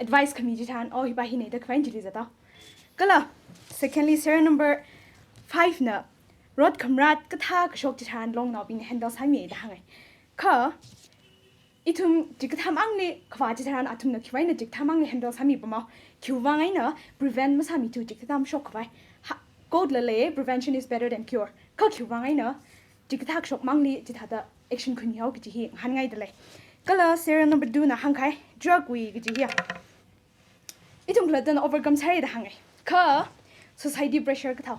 advice khami chitharan, oh, hipa hine da khavain chili zatao. Kala, secondly, serial number five na, rot khamrat kathā kashok chitharan longnaobingna handle sāmi da hānge. Kha, ithum chikathā mangli khavā chitharan athumna khiwui eina chikathā mangli handle sāmipamao. Khiwui vang eina prevent masāmithu chikathā mashok khavai. Ha, quote la lei, "Prevention is better than cure." Kha khiwui vang eina chikathā kashok mangli chithāda action khuimihao kaji hi ngahānngaida lei. Kala serial number two na hāngkahai, drug wui kaji hiya. Ithum khalattana overcome sāra da hānge. Kha society pressure kathao.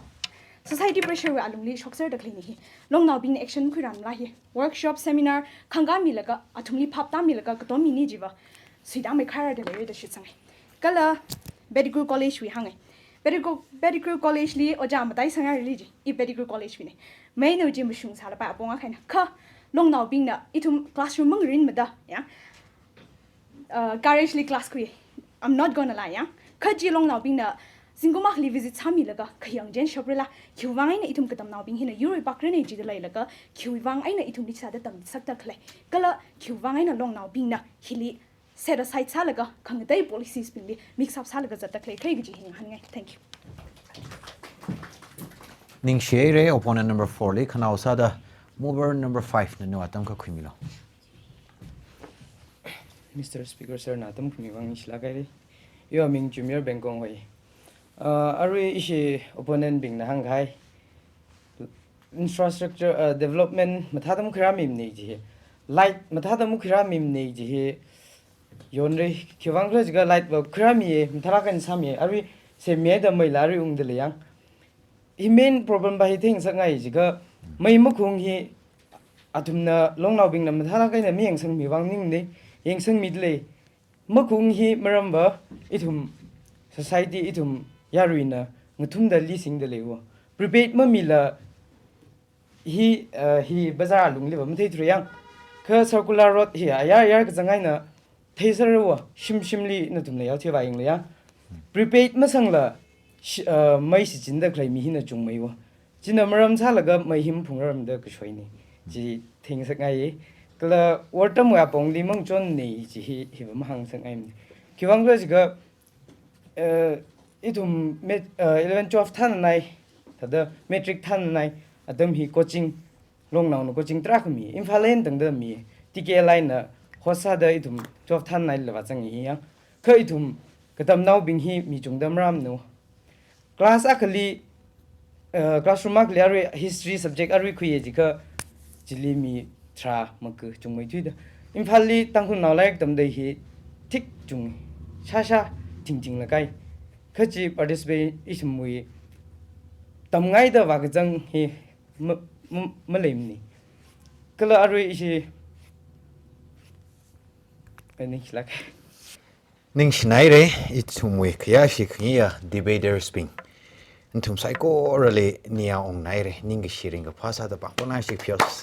Society pressure wui alungli shokserda khaleina hi. Longnaobingna action khuiranla hi. Workshop, seminar, khangkāmilaga, athumli phaptāmilaga, katom mini chiva suitāmei kharar da leira da shitsange. Kala Pettigrew College wui hānge. Pettigrew, Pettigrew College li ojā mataisangā rili chi. I Pettigrew College wuine. Meinao chi mashungsālapai apong akha eina. Kha longnaobingna ithum classroom mangarinmada, ya. Uh, courage li class khui. I'm not gonna lie, ya. Kha chi longnaobingna zingkum akhali visit sāmilaga khayang jen shaprala, khiwui vang eina ithum katamnaobing hina yurwui pakrane jida leilaga, khiwui vang eina ithumli chithāda tamsakta khalei. Kala khiwui vang eina longnaobingna hili set aside sālaga, khangatei policies bingli mix up sālaga zatta khalei khalei kaji hi ngahānngai. Thank you. Ningshihaira, opponent number four li, khanao sāda mover number five nanu atam kha khuimilo. Mister Speaker sir na atam khuimi vang ningshilāka. Iwui ming Junior Bengkong hoi. Uh, arui ishi opponent bingna hāngkahai infrastructure, uh, development mathāda makhuirāmimane ji hi. Light mathāda makhuirāmimane ji hi. Yonra, khiwui vang khala jiakha light va khuirāmiya, mathālāk eina sāmiya. Arui semmiya da meila arui ungda lei yang. Hi main problem va hi theingasakngai jiakha mei makhung hi athumna longnaobingna mathālāk eina mayangsangmi vang maningmane, yangsangmida lei. Makhung hi maramva ithum society ithum yaruina ngathumda lisingda leiwo. Prepaid mamila hi, uh, hi bazar alungli va matheithura yang. Kha circular road hi ayar ayar kazang eina theiserrawo, shim shimli nathumna yaotheiva yanglu yang. Prepaid masangla shi-, uh, mei shichinda khalei mi hina chungmeiwo. China maram sālaga mei hi maphungrarmada kashoine. Chi theingasakngai. Kala wortamwui apongli mangachonne ji hi, hiva mahāngasakngai. Khiwui vang khala jiakha, eh, ithum met-, eh, eleven twelve thānanai, thāda matric thānanai atam hi coaching, longnaona coaching tarākha mi, Imphal eina tangda mi, T K L I na host sāda ithum twelve thānanaila vāzangi hi yang. Kha ithum katamnaobing hi mi chungda maramno. Class akhali, eh, classroom akhali arui history subject arui khuiya jiakha chili mi tharā maka chungmeithuida. Imphalli Tangkhulnao lairik tamda hi thik chung shāshā thingthinglakai. Kha chi participate ishimwui tamngaida vākazang hi ma, ma, maleimane. Kala arui ishi, eh, ningshilāk. Ningshinaire, ithumwui khayāshi khangayi debaters bing. Nathum saikorali ningyāng ongnaire, ningkashi ringkaphā sāda pāngpānāshi pheos.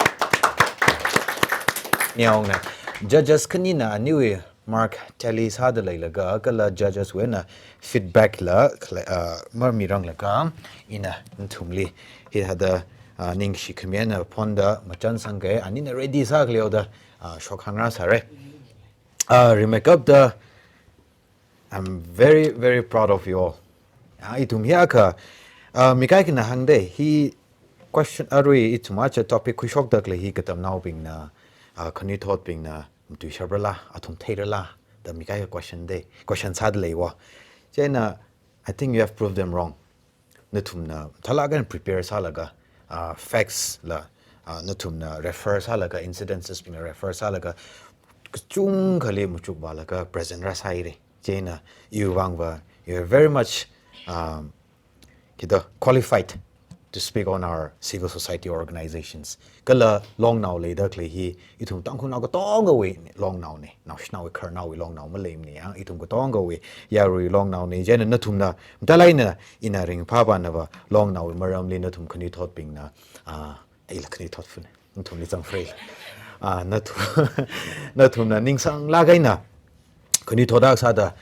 Ningyāng ongnai. judges khanina aniwui mark tally sāda leilaga, kala judges wui eina feedback la, kala, ah, marmiranglaga, ina nathumli hithāda, ah, ningshi khami eina phonda machānsangkei, anina ready sākhaleoda, ah, shokhāngra sāra. Ah, rimeikapta, I'm very, very proud of you all. Ah, ithum hi akha, ah, mi kaikhana hāngda, hi question arui ithum aja topic khuishokda khalei hi katamnaobingna, ah, khanuithotbingna, matuishaprala, athum theirala, da mi kaikha question da, question sāda leiya. Chieina, I think you have proved them wrong. Nathumna, thala kan prepare sālaga, ah, facts la, ah, nathumna refer sālaga, incidences bingna refer sālaga, kachungkhali machukvālaga present rāsāhaira. Chieina, iwui vangva, you are very much, um, kida qualified to speak on our civil society organizations. Kala longnao leida khalei hi, ithum Tangkhulnao katongawui longnaona, naoshinaowui khararnaowui longnao maleimana ya, ithum katongawui yarui longnaona, chieina nathumna, matailāk eina ina ringphāpamnava longnaowui maramli nathum khanuithotbingna, ah, ila khanuithot fun, nathumli zangfrei la. Ah, nathu-, nathumna ningsanglāk eina khanuithot akha sāda,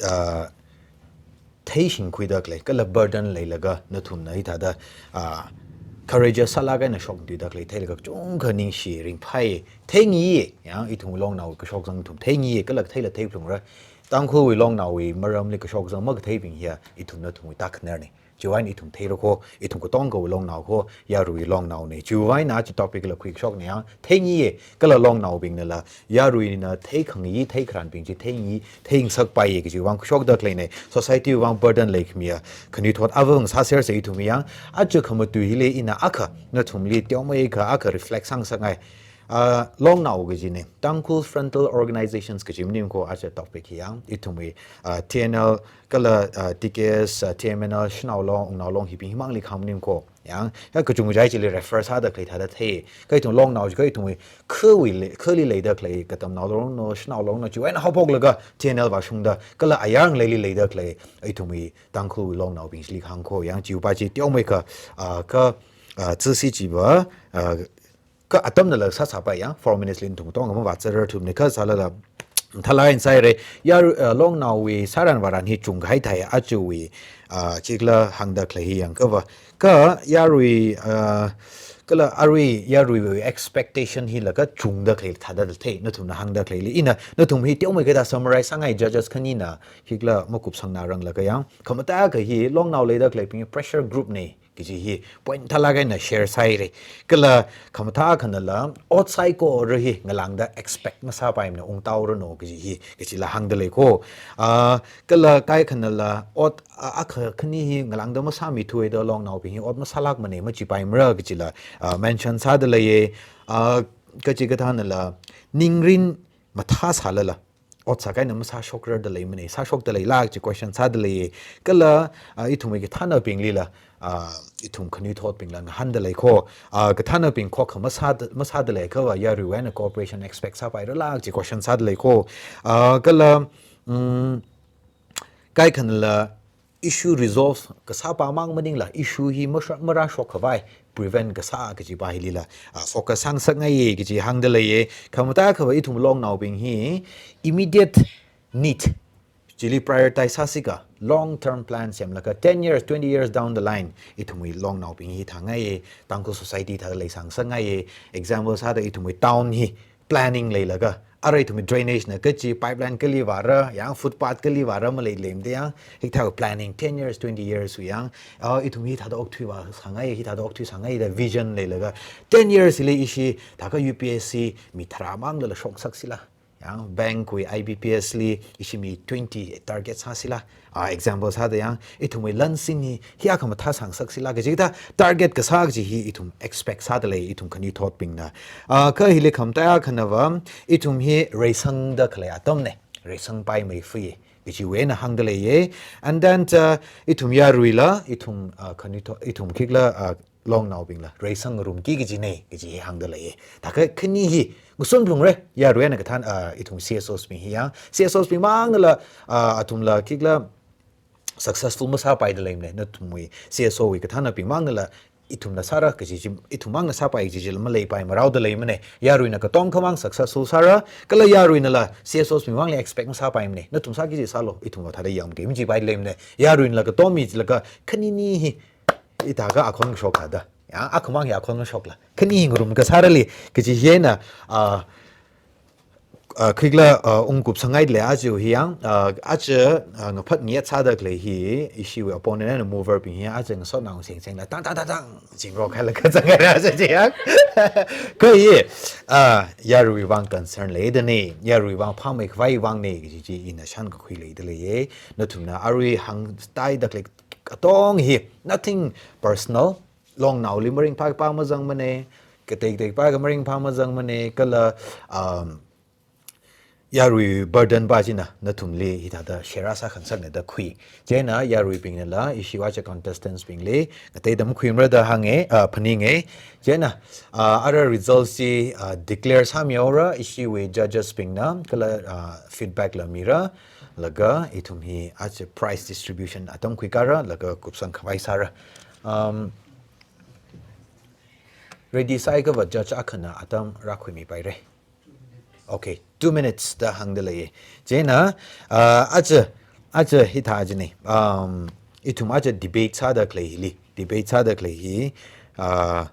ah, theishingkhuida khalei, kala burden leilaga nathumna hithāda, ah, courageous sālāk eina shoktuida khalei theilaga kachungkha ningshi ringphai, theingi ya, ithum longnao kashokzang nathum theingi, kala theila theiphalungra. Tangkhulwui longnaowui maramli kashokzang makatheibing hiya, ithum nathumwui tākhanarna. Chiwui eina ithum theira kho, ithum katongawui longnao kho, yarui longnaona. Chiwui eina aja topic la khuikashokna ya, theingi, kala longnaobingnala, yaruina theikhangayi, theikharānbing chi theingi, theingasakpai kajiwui vang khuishokda khaleina, society wui vang burden leikhamiya khanuithot avāva̱ sāsersa ithum ya, aja khamatui hili ina akha, nathumli teomeikha akha reflect sāngasakngai. Ah, longnao kajina, Tangkhul Frontal Organizations kaji maning kho aja topic hi ya, ithumwui, ah, T N L, kala, ah, T K S, ah, T M N L, Shanao Long, Wungnao Long hibing himangli kham maning kho. Ya, ya kachungkha chili refer sāda khalei thāda thei. Kha ithum longnao chi kha ithumwui khawui le, khali leida khalei, Katamnao Long no, Shanao Long no, chiwui eina haophoklaga T N L vāshungda, kala ayar ngaleili leida khalei, ithumwui Tangkhulwui longnaobing chili kahāng kho. Ya, chiwui pa chi teomeikha, ah, ka, ah, zisi chiva, ah, kha atamnala sāsāpai ya, four minutes li nathum katonga mavātsarar thumna kha sālala, thala in saira, ya, uh, longnaowui sāran vāran hi chungkahai thai, achuwui, uh, chikla hāngda khalei hi yangkhava. Kha yarui, uh, kala arui yaruiwui expectation hila kachungda khalei thāda thei, nathumna hāngda khaleili. Ina, nathum hi teomeikha da summarize sāngai judges khanina, hikla makupsangna ranglaga ya, khamataikha hi longnao leida khaleibing pressure group na, kaji hi point thalāk eina share sāhaira. Kala khamathā akhanala, ot saikora hi ngalāngda expect masāpaimana, ungtaoranu kaji hi, kajila hāngda lei kho. Ah, kala kaikhanala, ot, ah, akha khani hi ngalāngda masāmithuda longnaobing hi ot masālākmana, machipaimara kajila, ah, mention sāda leiya. Ah, kachikathānala, ningrin mathā sālala, ot sākahai eina masāshokrarda leimana, sāshokda leila kaji question sāda leiya. Kala, ah, ithumwui kathānabinglila, ah, ithum khanuithotbingla ngahānda lei kho. Ah, kathānabing khokha masāda, masāda leiakhava yaruiwui eina cooperation expect sāpairala kaji question sāda lei kho. Ah, kala, mm, kaikhanala, issue resolve kasāpamang maningla, issue hi masha-, marāshok khavai prevent kasā kajipa hilila, ah, focus sāngasakngaiya kaji hāngda leiya. Khamataikha ithum longnaobing hi immediate need chili prioritize sāsika, long term plan semlaga ten years, twenty years down the line, ithumwui longnaobing hi thāngngaiya, Tangkhul society thāda leisāngasakngaiya. Example sāda ithumwui town hi planning leilaga, arui ithumwui drainage na kachi, pipeline kali vāra, ya footpath kali vāra, maleilei mada ya, hikathā planning ten years, twenty years wui ya, ah, ithum hithāda okthui vāsāngai, hithāda okthui sāngai da vision leilaga, ten years li ishi, thākha U P S C mi tharā manglala shoksaksila, ya, bank wui I B P S li ishi mi twenty target sāsila, ah, example sāda ya, ithumwui lansin hi, hi akha mathāsāngasaksila kaji kathā target kasā kaji hi ithum expect sāda lei, ithum khanuithotbingna. Ah, kha hili khamataikhanava, ithum hi reisangda khalei atamna, reisangpaimei fui, kajiwui eina hāngda leiya. And then, ah, ithum yaruila, ithum, ah, khanuitho-, ithum khikla, ah, longnaobingla, reisang ngarumki kajina, kaji hi hāngda leiya. Thākha khani hi, ngasun phalungra, yaruina kathān, ah, ithum C S Os bing hi ya. C S Os bing mangnala, ah, athumla khikla successful masāpaida leimana, nathumwui C S O wui kathānabing mangnala ithumna sāra kaji chi, ithum mangna sāpai kaji chila maleipai, maraoda leimana. Yaruina katomkhamang successful sāra, kala yaruinala C S Os bing mangli expect masāpaimana. Nathum sāki kaji sālu, ithumva thāda yangki kaji pai leimana. Yaruinala katom milaga khanini hi, hithākha akhon shokla da. Ya, akhamang hi akhon shokla. Khani ngarum kasārali, kaji hina, ah, ah, khikla, ah, ungkup sangai le aja hi yang, ah, aja, ah, ngaphat ngiat sāda khalei hi, ishiwui opponent and mover bing hi, aja ngasotnao seng sengla, tang, tang, tang, tang, jingro khaila kazangai ra aja chi yang. Kha hi, ah, yaruiwui vang concern leida ni, yaruiwui vang phamei khavai vang ni, kaji chi ina shankakhui leida leiya. Nathumna arui hāngtaida khalei katong hi, nothing personal, longnaoli maringphā pa mazangmana, katei katei pa kha maringphā mazangmana, kala, um, yarui burden pa china, nathumli hithāda share sākhangasakna da khui. Chieina yaruibingnala, ishiwui aja contestants bingli, ngateida makhuimara da hānga, ah, phaninga. Chieina, ah, ara results chi, ah, declare sāmihaora, ishiwui judges bingna, kala, ah, feedback la mira, laga ithum hi aja prize distribution atam khuikara, laga kupsang khavai sāra. Um, ready sāhaiakhava judge akhana atam rākhuimipaira. Okay, two minutes da hāngda leiya. Chieina, ah, aja, aja hithā aja ni. Um, ithum aja debate sāda khalei hili, debate sāda khalei hi, ah,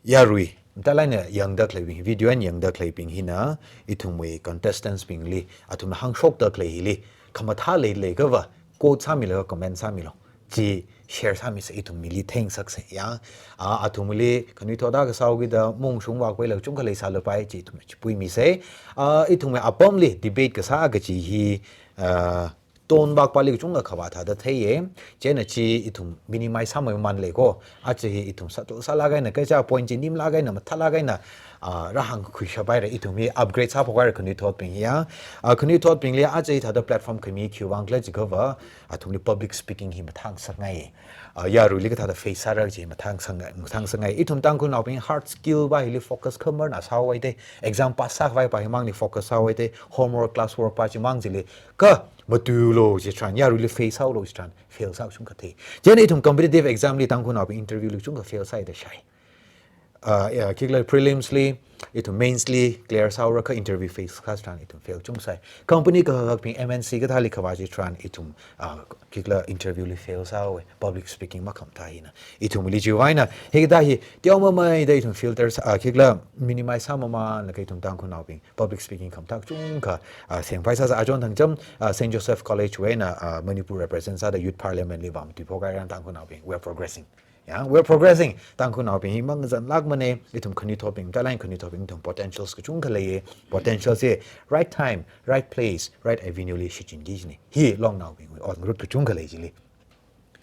yarui, matailāk eina yangda khaleibing, video eina yangda khaleibing hina, ithumwui contestants bingli, athumna hāngshokda khalei hili, khamathā leilei akhava, quote sāmilaga comment sāmilu. Chi share sāmisa, ithum mili theingasaksa ya. Ah, athumli, khanuithot akha sāhaokida, maungshungvak paila kachungkha leisālapai, chi ithum chipuimisa. Ah, ithumwui apamli debate kasā kaji hi, ah, tone vak pali kachungkha khavā thāda theiya. Chieina chi ithum minimize sāmei manlei ko. Aja hi ithum sāthu sālāk eina, kaja point chi nimlāk eina, mathālāk eina, ah, rāhāngkhui shapaira, ithum hi upgrade sāphok haira khanuithotbing ya. Ah, khanuithotbingli aja hithāda platform khami khiwui vang khala jiakhava, athumli public speaking hi mathāngasakngai. Ah, yaruili kathāda face sāra kaji mathāngasang, mathāngasakngai. Ithum Tangkhulnaobing hard skill pa hili focus khamarna sāhaowa da. Exam pass sākhavai pa himangli focus sāhaowa da. Homework, class work pa chimang chili, kha matuilu chitharan, yaruili face sāhaolu chitharan, fail sā kachungkha thei. Chieina ithum competitive exam li Tangkhulnaobing interview li kachungkha fail sāi da shāi. Ah, ya, khikla prelims li, ithum mains li clear sāhaora kha interview face kasā tharan ithum fail kachungkha sāi. Company kakhak kakhakbing M N C kathāli khavā chitharan ithum, ah, khikla interview li fail sāhaowa, public speaking makhamathā hina. Ithumli chiwui eina, hikathā hi teomeimei da ithum filter sā, ah, khikla minimize sāmamānlaga ithum Tangkhulnaobing public speaking khamathā kachungkha, ah, sengpai sāsa. Achon thangcham, ah, Saint Joseph College wui eina, ah, Manipur represent sāda Youth Parliament li vāmatui phok haira Tangkhulnaobing. We are progressing. Ya, we are progressing. Tangkhulnaobing hi mangazanlākmana, ithum khanuithotbing, matailāk eina khanuithotbing, ithum potentials kachungkha leiya. Potentials hi right time, right place, right avenue li shichinki kajina. Hi longnaobingwui ot ngarut kachungkha lei chili.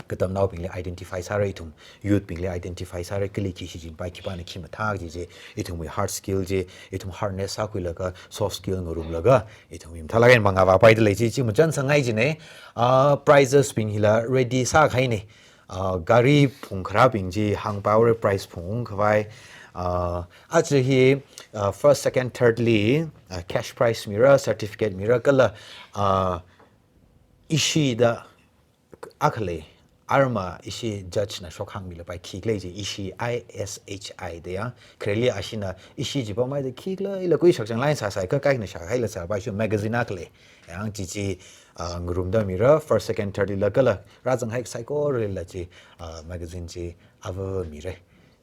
Katamnaobingli identify sāra ithum, youth bingli identify sāra, kali khi shichinpai, khipāna khi mathā kaji chi, ithumwui hard skill chi, ithum harness sākhuilaga, soft skill ngarumlaga, ithum hi mathālāk eina mangā vāpaida lei chi, chi machānsang ngai kajina. Ah, prizes bing hila ready sākahaina. Ah, gari phungkharābing chi hāngpaira, prize phungkhavai. Ah, aja hi, ah, first, second, third li, ah, cash prize mira, certificate mira, kala, ah, ishi da akha lei, arma ishi judge na shokhāngmilapai khikhala chi, ishi, I S H I da ya. Khareli ashina ishi jipa maida khikhala ila kui shakchang line sāsai kha kaina shāhaila sāpai shu magazine akha lei. Yang chi chi, ah, ngarumda mira, first, second, third lila kala rāzanghai saikoralila chi, ah, magazine chi avā mira.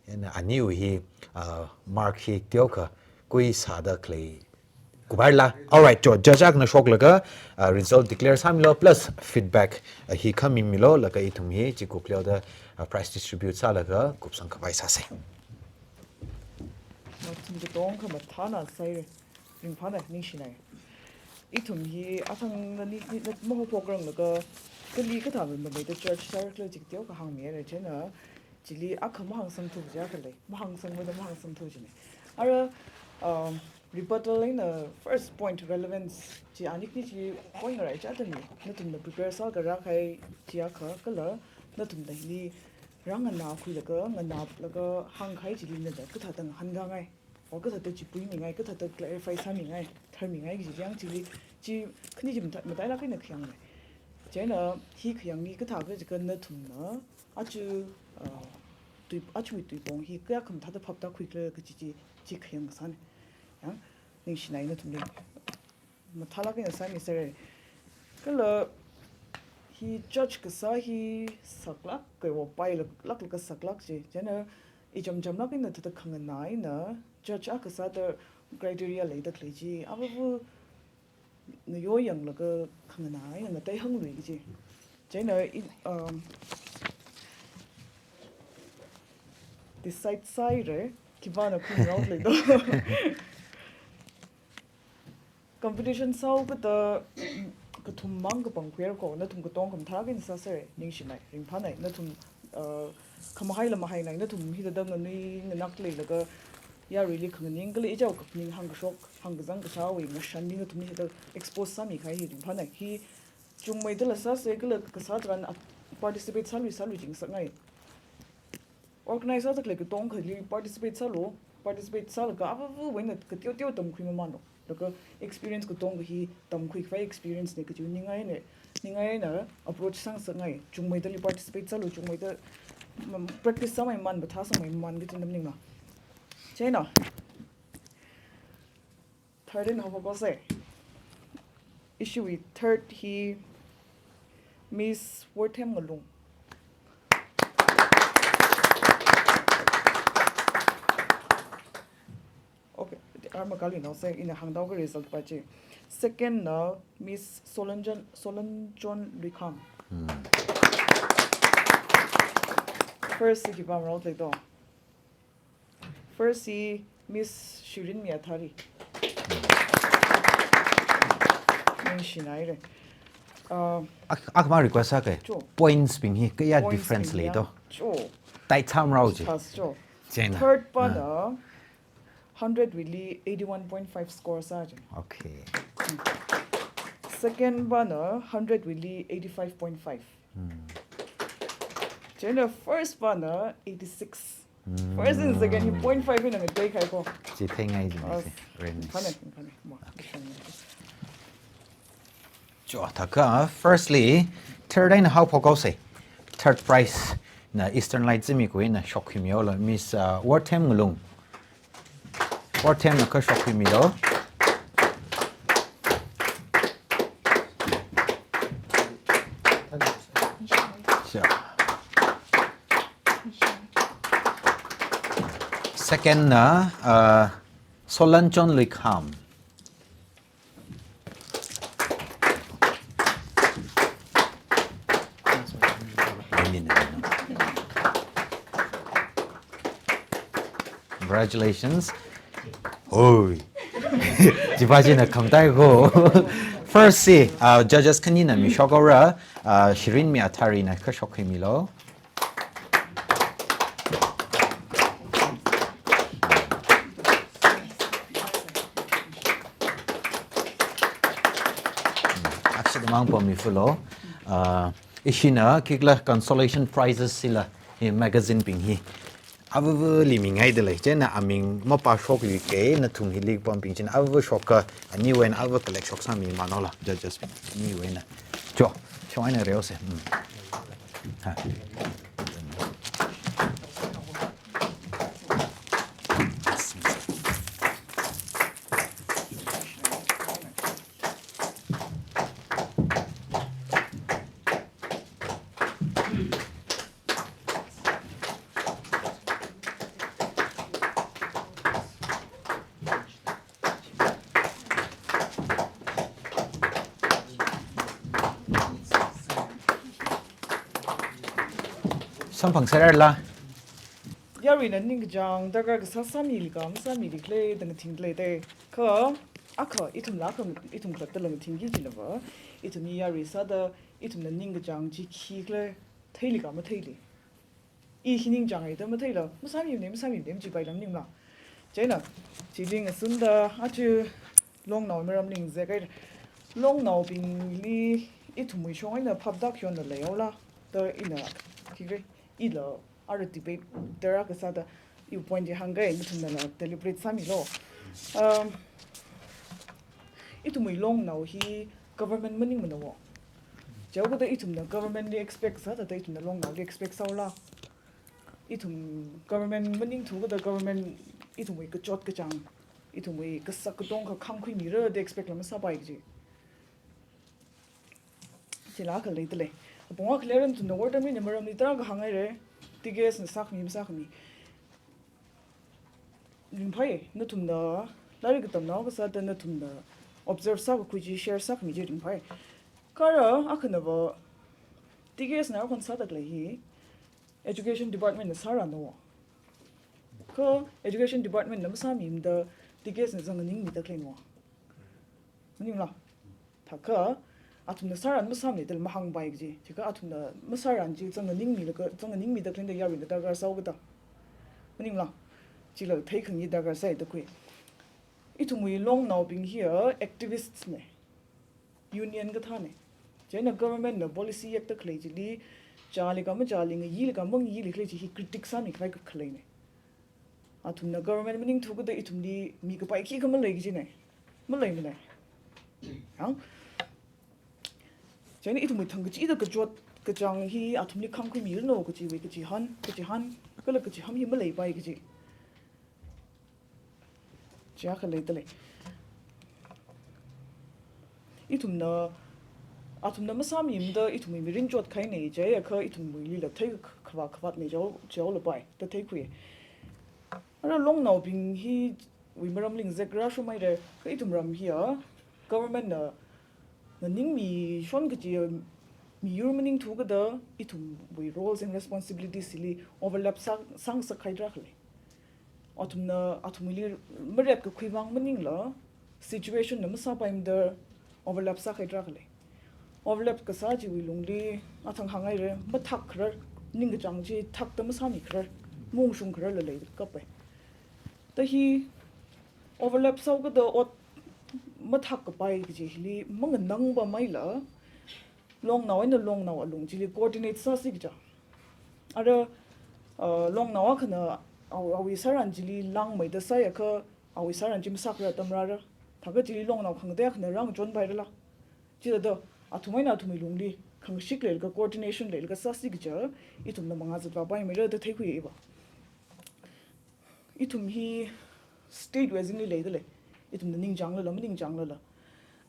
Chieina aniwui hi, ah, mark hi teokha kui sāda khalei kupaila. Alright, cho, judge akhana shoklaga, ah, result declare sāmilu plus feedback, ah, hi khamimilu, laga ithum hi chikup leoda, ah, prize distribute sālaga kupsang khavai sāsa. Nathum katongkha mathāna sāhaira. Ringphāna ningshinai. Ithum hi athang nani, ni, na, maho program laga kali kathā mamaida judge sāra khala chi teokha hāngmihaira, chieina chili akha mahāngsangthu kaja khalei, mahāngsangmada mahāngsangthu kajina. Ara, um, rebuttal eina first point relevance chi anikni chi point ngarai chāda ni, nathumna prepare sākharā kahai chi akha kala, nathumna hili rānganākhuilaga, nganālaga hāngkahai chili nada kathāda ngahānkāngai, or kathāda chipuimingai, kathāda clarify sāmingai, tharmingai kaji yang chili, chi khani chi mata-, matailāk eina khayangna. Chieina hi khayang hi kathā kaja kha nathumna, aja, uh, Tui, achui tuipong hi kayākha mathāda phaptākhuikhala kaji chi, chi khayang kasāna. Ya, ningshinai nathumli. Mathālāk eina sāmisera. Kala hi judge kasā hi saklāk, kaiwa pailāk, lāklāk saklāk chi. Chieina ichamchamlāk eina thāda khanganā eina judge akha sāda criteria leida khalei chi, avāvana yoyanglaga khanganā eina ngateihānglui kaji. Chieina i, um, decide sāhaira, khipāna khuirao leido. Competition sāhaokada kathum mang kapangkhuihaira ko, nathum katonga mathālāk eina sāsera, ningshinai, ringphānai, nathum, uh, khamahai la mahainai, nathum hithāda nganui nganāk leilaga yaruili khanganing kala ichao kaphaning hāngkashok, hāngkazang kashāwui ngashanli nathumli hithāda expose sāmikahai hi ringphānai. Hi chungmeidala sāsa kala kasā tharan a-, participate sālui sālui chi ngasakngai. Organize sāda khalei katonga akhali participate sālu, participate sālaga avāvawui eina kateoteo tamkhui mamānlu. Laga experience katonga hi tamkhuikhavai experience na kaji ningaina, ningaina approach sāngasakngai. Chungmeidali participate sālu, chungmeida, mm, practice sāmei mamān, mathā sāmei mamān kaji maningla. Chieina third eina haophokhaosa. Ishiwui third hi Miss Worthem Ngalung. Okay, arma kali nose, ina hānghaoka result pa chi. Second na Miss Solanjan, Solanjon Luikham. Hmm. First hi khipā marao leido. First hi Miss Shirinmi Athari. Ningshinaira. Uh, ak-, akhamang request sāka. Cho. Points bing hi kayā points difference bing leido. Ya. Cho. Taitham rao chi. Pass cho. Chieina. Third pana, ah, hundred wuili eighty-one point five score sā chi. Okay. Second pana hundred wuili eighty-five point five. Hmm. Chieina first pana eighty-six. Hmm. First and second hi point five eina ngateikahai ko. Chi theingai chi. As, chi. Very nice. Khane, khane, mo. Okay. Cho, thākha, firstly, third eina haophokhaosa. Third prize na Eastern Light Zimikwui eina shokkhuimihaolu, Miss, uh, Worthem Ngalung. Worthem na kha shokkhuimilu. Sure. Second na, uh, Solanjon Luikham. Congratulations. Hoi. Chipa china khamtai ko. First hi, uh, judges khanina mishokhaora, uh, Shirinmi Athari na kha shokkhuimilu. Aksida mang pammi fulo. Uh, ishina khikhala consolation prizes sila hi magazine bing hi. Avāvali mingaidalei, chieina aming mapāshokluika, nathum hili pambing chieina avāva shoka, aniwui eina avāva collect shok sāmi mamānhaola, judges bing, aniwui eina. Cho, shong eina reosa. Hmm. Ha. Samphangserrala. Yaruina ningkachāng darkar kasā sāmili ka, masāmili khala da ngathingdalei te. Kha, akha, ithumla akha, ithum khalattala ngathingki jinava, ithum hi yarui sāda, ithumna ningkachāng chi khikhala, theili ka matheili. I hi ningchāngai da matheila, masāmimana, masāmimana, machipaila maningla. Chieina, chili ngasunda, aja Longnao maram ningzek ai. Longnaobingli ithumwui shong eina phaptak yonna leihaola, da ina, khikhala, ila, ara debate, dara kasāda, iwui point chi hāngkai, nathumnala deliberate sāmilu. Um, ithumwui Longnao hi government maningmana wo. Chihaokada ithumna government li expect sāda, da ithumna Longnaoli expect sāhaola. Ithum government maningthu kada government ithumwui kachot kachāng, ithumwui kasak katong kakhangkhui mira da expect la masāpai kaji. Chila khalei tale. Apong akha leiran ithumna war tamrin maramli tarākha hāngngaira. T K S na sākhami masākhami. Ringphai, nathumna lairik katamnao kasāda nathumna observe sākakhui chi share sākhami chi ringphai. Kha ara akhanava T K S na akhon sāda khalei hi Education Department na sāranu. Kha Education Department na masāmimada T K S na zangnganing mida khaleinu. Maningla. Thākha, athumna sāran masāmane dala mahāngpai kaji. Chikha athumna masāran chi zangnganing milaga, zangnganing mida khaleina yaruina darkar sāu kada. Maningla. Chila theikhangai darkar sāi da khui. Ithumwui longnaobing hiya activists ne. Union kathāne. Chieina government na policy yakta khalei chili, chāli ka machāli, ngayili ka mangayili khalei chi hi critic sāmi khavai kakhaleine. Athumna government maningthu kada ithumli mikapai khikha malei kajine. Maleimane. Yang. Chieina ithumwui thang kachida kachot kachāng hi athumli khangkhui miranu kajiwui kachihān, kachihān, kala kachiham hi maleipai kaji. Chiya khalei tale. Ithumna, athumna masāmimada ithumwui mirin chotkahaine, chiakha ithumwuilila theikhavā khavātne jiao, jiao lapai, da theikhui. Ara longnaobing hiwui maramli ngazek rāshungmeira, kha ithum ram hiya, government na, nganingmishon kaji miyur maningthu kada ithumwui roles and responsibilities li overlap sā, sāngasak haidra khalei. Athumna, athumwuili maretkakhui vang maningla, situation na masāpaimada overlap sāhaidra khalei. Overlap kasā chiwui lungli, athang hāngngaira, mathak kharar, ningkachāng chi thakta masāmi kharar, maungshung khararla leikapai. Da hi overlap sāu kada ot mathak kapai kaji hili manganangpameila, longnao eina longnao alung chili coordinate sāsi kaja. Ara, uh, longnao akhana awui, awui sāran chili langmeida sāyakha, awui sāran chi masākharar atam rāra. Thākha chili longnao khangatei akhana rāngachonpairala. Chithāda, athum eina athumwui lungli, khangashik leilaga coordination leilaga sāsi kaja, ithumna mangā zatvāpaimeira da theikhui iva. Ithum hi state wui azingli leidalei. Ithumna ningchānglala, maningchānglala.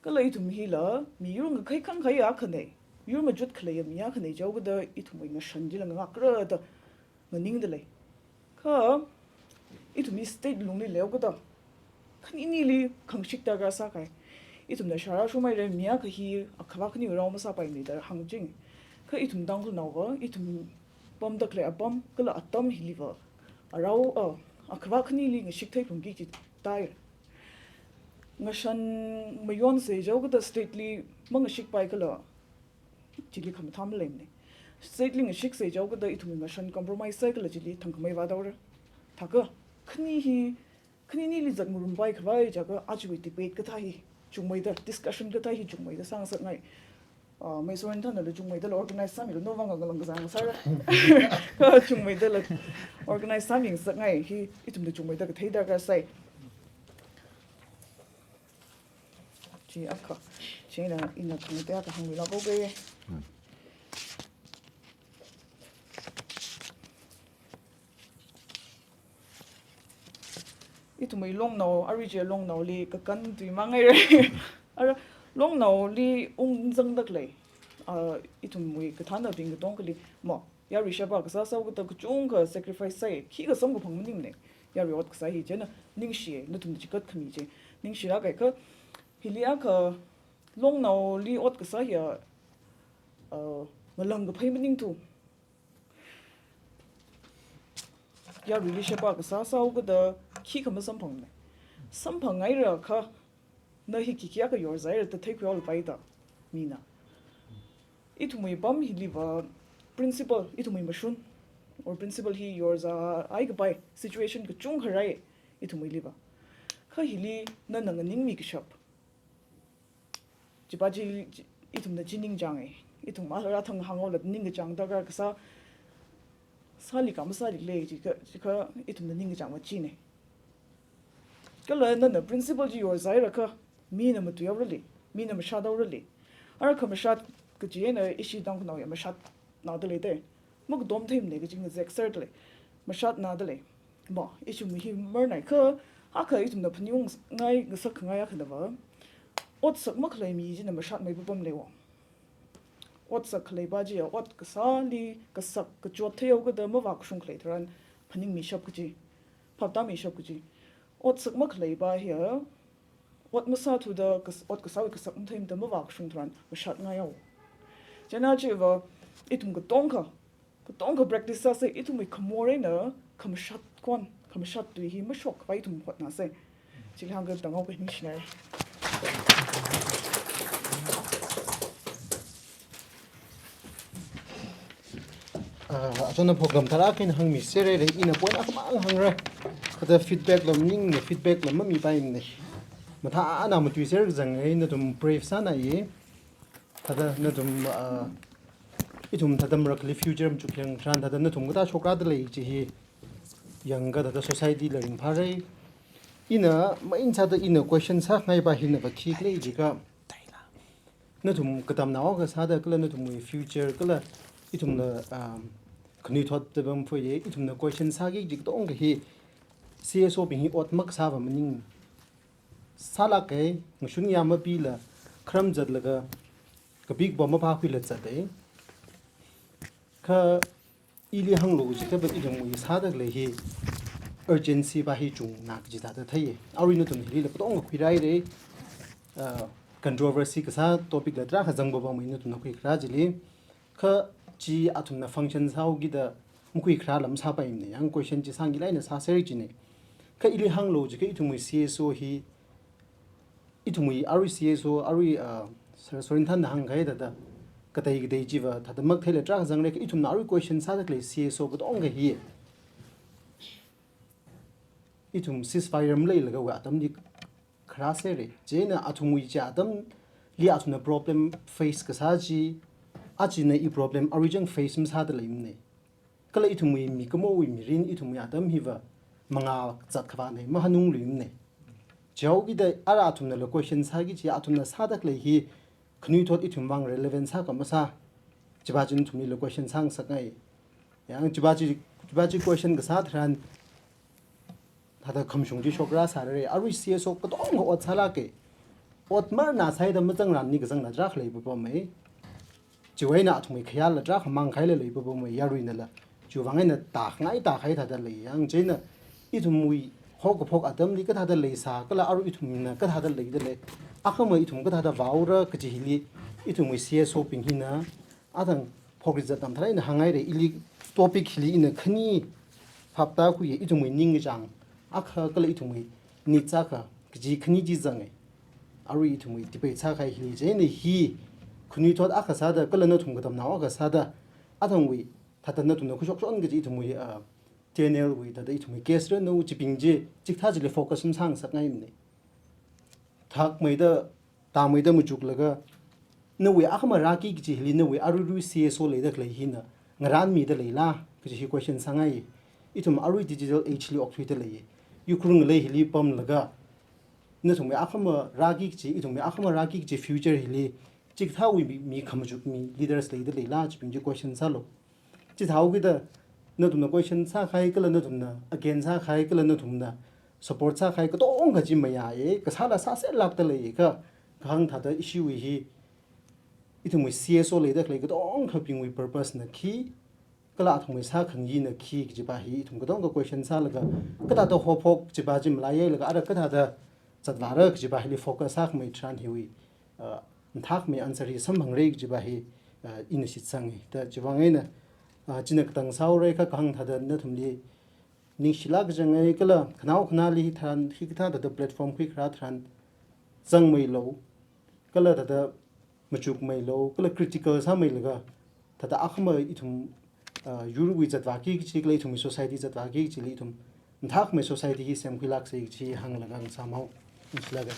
Kala ithum hila, miyur ngakhai khangkhai akhane. Yur machut khaleiya mi akhane jiao kada ithumwui ngashan chila ngangakra da nganingdalei. Kha, ithum hi state lungli leiu kada. Khaninili khangashik darkar sākahai. Ithumna shāra shumai re mi akha hi, akhavā khani rao masāpaimane da hāngching. Kha ithum Tangkhulnaova, ithum pamda khalei apam, kala atam hiliva. Arao, a, akhavā khanili ngashik theiphungki kaji tai. Ngashan mayonsa jiao kada state li mangashikpai kala chili khamathā maleimane. State li ngashiksa jiao kada ithum ngashan compromise sāi kala chili thangkhamei vādaora. Thākha, khani hi, khaninili zatngarumpai khavai jiakha ajawui debate kathā hi chungmeida, discussion kathā hi chungmeida sāngasakngai. Ah, Mysore thanala chungmeidala organize sāmilu, no vang ngalang kazang sāra. Kha chungmeidala organize sāmingasakngai, hi ithumda chungmeida kathei darkar sai. Chi akha, chieina ina khangatei akha hāngmila koke. Ithumwui longnao, arui chi longnaoli kakan tui mangai re. Ara, longnaoli ungzangda khalei. Ah, ithumwui kathānabing katongkhali, mo, yarui sheba kasā sāu kada kachungkha sacrifice sāi, khikha samkaphang maningmane. Yarui ot kasā hi chieina, ningshi, nathumna chikat khami chi. Ningshilākkai kha, hili akha, longnaoli ot kasā hiya, ah, ngalang kaphei maningthu. Yaruili sheba kasā sāu kada khikha masamphangne. Samphangngaira kha, na hi khikha kayor zaira da theikhuihaolapai da, mina. Ithumwui pam hiliva principle, ithumwui mashun, or principle hi yorzāhai kapai situation kachungkha rai, ithumwuiliva. Kha hili nana nganingmi kashap. Chipa chi, chi, ithumna chi ningchānge. Ithum mala rāthang hānghaola ningkachāng darkar kasā. Sāli ka masāli lei, chikha, chikha ithumna ningkachāng va chine. Kala nana principle chi yorzaira kha, mina matuihaorale, mina mashāthaorale. Ara khamashat kachi eina ishi Tangkhulnaoya mashatna dalei te. Makatom theimane kachi ngazek serdalei. mashatna dalei. Ba, ithum hi marnai kha, hākha ithumna phaningungai ngasakkhangai akha dava, otsak makhalei mi china mashatmei papam leiwo. Otsak khaleipa chiya ot kasāli kasak kachot theihaokida mavākashung khalei tharan phaningmishap kaji, phaptāmishap kaji. Otsak makhaleipa hiya ot masāthuda kas-, ot kasāwui kasak matheimada mavākashung tharan mashatngai haowa. Chieina chiva ithum katonga, katonga practice sāsa, ithumwui khamor eina khamashat khon, khamashat tui hi mashok khavai ithum hotnāsa. Chili hāngkatang haoki, ningshinai. Ah, achonna program tarākhana hāngmiserhaira, ina point akhamang hāngra. Kha thada feedback la maningmana, feedback la mamipaimana. Mathāna matuiser kazang eina nathum brave sānai. Thada nathum, ah, ithum thada marakhali future machuk yang tharan thada nathum kathā shokrada lei chi hi yangakha thada society la ringphārai. Ina main sāda ina question sāngaipa hina va khikhala jiakha, nathum katamnao akha sāda kala nathumwui future kala ithumna, um, khanuithot da pamphoi, ithumna question sāki kaji katonga hi C S O bing hi ot makasā va maning. Sālāka, ngashun ya mapila kharam zatlaga kapik ba maphākhuila zatai. Kha ili hānglu jiakha va ithumwui sāda khalei hi urgency pa hi chungna kaji thada thei. Arui nathum hilila katonga khuiraira. Ah, controversy kasā topic la tarākha zangpapamei nathumna khuikharā chili. Kha chi athumna function sāhaokida makhuikharā lam sāpaimana, yang question chi sāngailāk eina sāser jina. Kha ili hānglu jiakha ithumwui C S O hi, ithumwui arui C S O, arui, ah, Sir Sorinthanna hāngkahai thada, katei katei chiva thada matheila tarākha zangra, kha ithumna arui question sāda khalei C S O katonga hi ithum ceasefire maleilagawui atamli kharāserra. Chieina athumwui chi atamli athumna problem face kasā chi, achina i problem arui chang face masāda leimana. Kala ithumwui mikumowui mirin ithumwui atam hiva mangā zatkhavāna, mahanungluimana. Chihaokida ara athumnala question sāki kaji, athumna sāda khalei hi khanuithot ithum vang relevant sā ka masā, chipa chi nathumlila question sāngasakngai. Yang chipa chi, chipa chi question kasā tharan thada khamashung chi shokra sāra. Arui C S O katonga ot sālāka. Ot marna sāhaida mazangranni kazangna tarākha leipapamei. Chiwui eina athumwui khayāla tarākha mangkahaila leipapamei, yaruinala. Chiwui vang eina tākhangai tākahai thada lei. Yang chieina ithumwui haokaphok atamli kathāda leisā, kala arui ithumna kathāda leida lei, akhama ithum kathāda vāura kaji hili ithumwui C S O bing hina athang phokrizat atam tharan ina hānghaira. Ili topic hili ina khani phaptākhuiya, ithumwui ningkachāng akha kala ithumwui needs akha kaji khani chi zanga. Arui ithumwui debate sākahai hili chieina hi khanuithot akha sāda kala nathum katamnao akha sāda athangwui thada nathumna khuishokshon kaji ithumwui, ah, T N L wui thada ithumwui case ranu chibing chi chikathā chili focus masāngasakngaimana. Thakmeida, tāmeida machuklaga, nawui akhama rāki kaji hili nawui aruirui C S O leida khalei hina ngaranmida leila kaji hi question sāngai. Ithum arui digital age li okthuida lei. Ukhrul ngalei hili pamlaga, nathumwui akhama rāki kaji, ithumwui akhama rāki kaji future hili chikathāwui mi, mi khamachuk mi leaders leida leila chibing chi question sālu. Chithāhaokida nathumna question sākahai kala nathumna against sākahai kala nathumna support sākahai katonga chi mayāya, kasāla sāserlākda leiya kha, kahāng thada ishiwui hi ithumwui C S O leida khalei katongabingwui purpose na khi, kala athumwui sākhangayi na khi kajipa hi ithum katonga question sālaga, kathāda haophok kajipa chi malaiyailaga, ara kathāda zatvāra kajipa hili focus sākhamei tharan hiwui, ah, mathākhamei answer hi samphangra kajipa hi, ah, ina shitsanga. Thada chiwui vang eina, ah, china katang sāhaora kha kahāng thada nathumli ningshilāk kazanga kala khanao khanāli tharan, hikathā thada platform khuikharā tharan zangmeilu, kala thada machukmeilu, kala critical sāmeilaga, thada akhama ithum, ah, yurwui zatvāki kaji kala ithumwui society zatvāki kajili ithum mathākhamei society hi semkhuilāksa kaji hānglaga ngasāmao. Ningshilāka.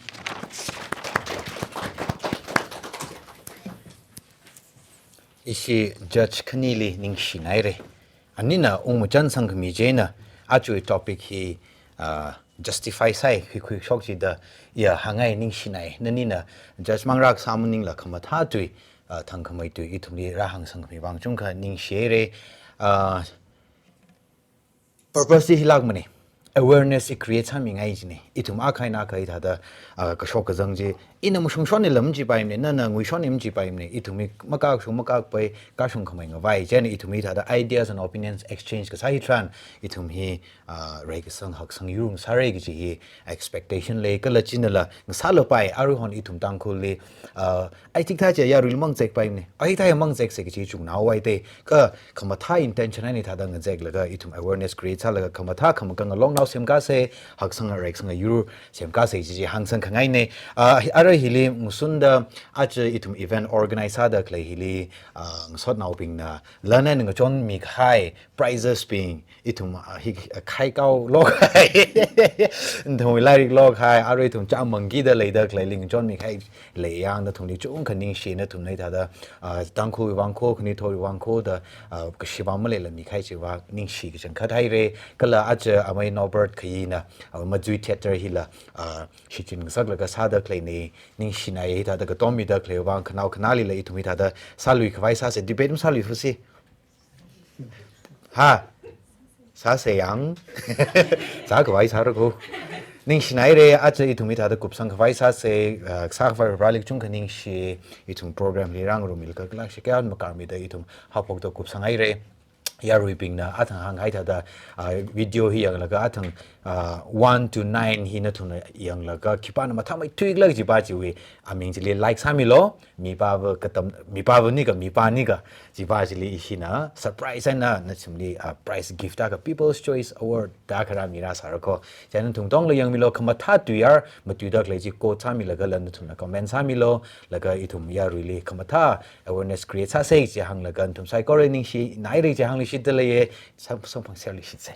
Ishi judge khanili ningshinaira. Anina ungmachan sangkhami chieina, aja topic hi, ah, justify sāi, khuikhui shok chida, ya hāngngai ningshinai. Nanina judge manglāk sā maningla khamathā tui, ah, thangkhamei tui ithumli rāhāng sangkhami vang chungkha ningshihaira. Ah, Purpose hi hilākmana. Awareness hi create sāmingai jina. Ithum akha eina akha hithāda, ah, kashok kazang chi, ina mashungshonna machipaimana, nana nguishonna machipaimana. Ithum hi makashung makapei, kashung khamei ngavai. Chieina ithum hithāda ideas and opinions exchange kasā hitharan, ithum hi, ah, reikasang haksang yur ngasāra kaji hi expectation lei, kala chinala ngasālapai, aruihon ithum Tangkhulli, ah, ai chikathā chi yaruili mangazekpaimana. Ai thā mangazeksa kaji chungnaowai te. Kha khamathā intention eina hithāda ngazeklaga ithum awareness create sālaga khamathā khamakang longnao semkāsa, haksang reikasang yur semkāsa kaji chi hāngsang khangaina. Ah, arui hili ngasunda aja ithum event organize sāda khalei hili, ah, ngasotnaobingna lan eina ngachonmi kahai prizes bing, ithum, ah, hi, ah, khaikao lokahai, ithum lairik lokahai, arui ithum chāmangkida leida khaleili ngachonmi kahai lei yang, nathumli chungkha ningshi, nathumna hithāda, ah, Tangkhulwui vang kho, khanuithotwui vang kho da, ah, kashi vang maleila mikahai chiva ningshi kachangkhat haira. Kala aja amei Norbert Khayina, ah, Majui Theatre hila, ah, shichin ngasaklaga sāda khaleina, ningshina, hithāda katom mida khalei vang, khanao khanālila ithum hithāda sālui khavai sāsa, debate masālui fusi. Ha? Sāsa yang. Sākhavai sāra kho. Ningshina haira, aja ithum hithāda kupsang khavai sāsa, ah, sākhavai rālik chungkha ningshi, ithum program li rāngarummilaga kalak shikyan makarmida ithum haophokda kupsang haira. Yaruibingna athang hānghai thāda, ah, video hi yanglaga athang, ah, one to nine hi nathumna yanglaga khipāna mathāmeithui khala kajipa chiwui aming chili like sāmilu, mipāva katam, mipāva nika, mipā nika, chipa chili ishina surprise eina nathumli, ah, prize gift akha People's Choice Award da kharā mirāsāra kho. Chieina nathum tongla yangmilu, khamathā tuiyar, matuida khalei chi quote sāmilaga lan nathumna comment sāmilu, laga ithum yaruili khamathā awareness create sāsa kaji hānglaga nathum saikora ningshina haira kaji hāngluishitda leiya, sam, samphang share luishitsa.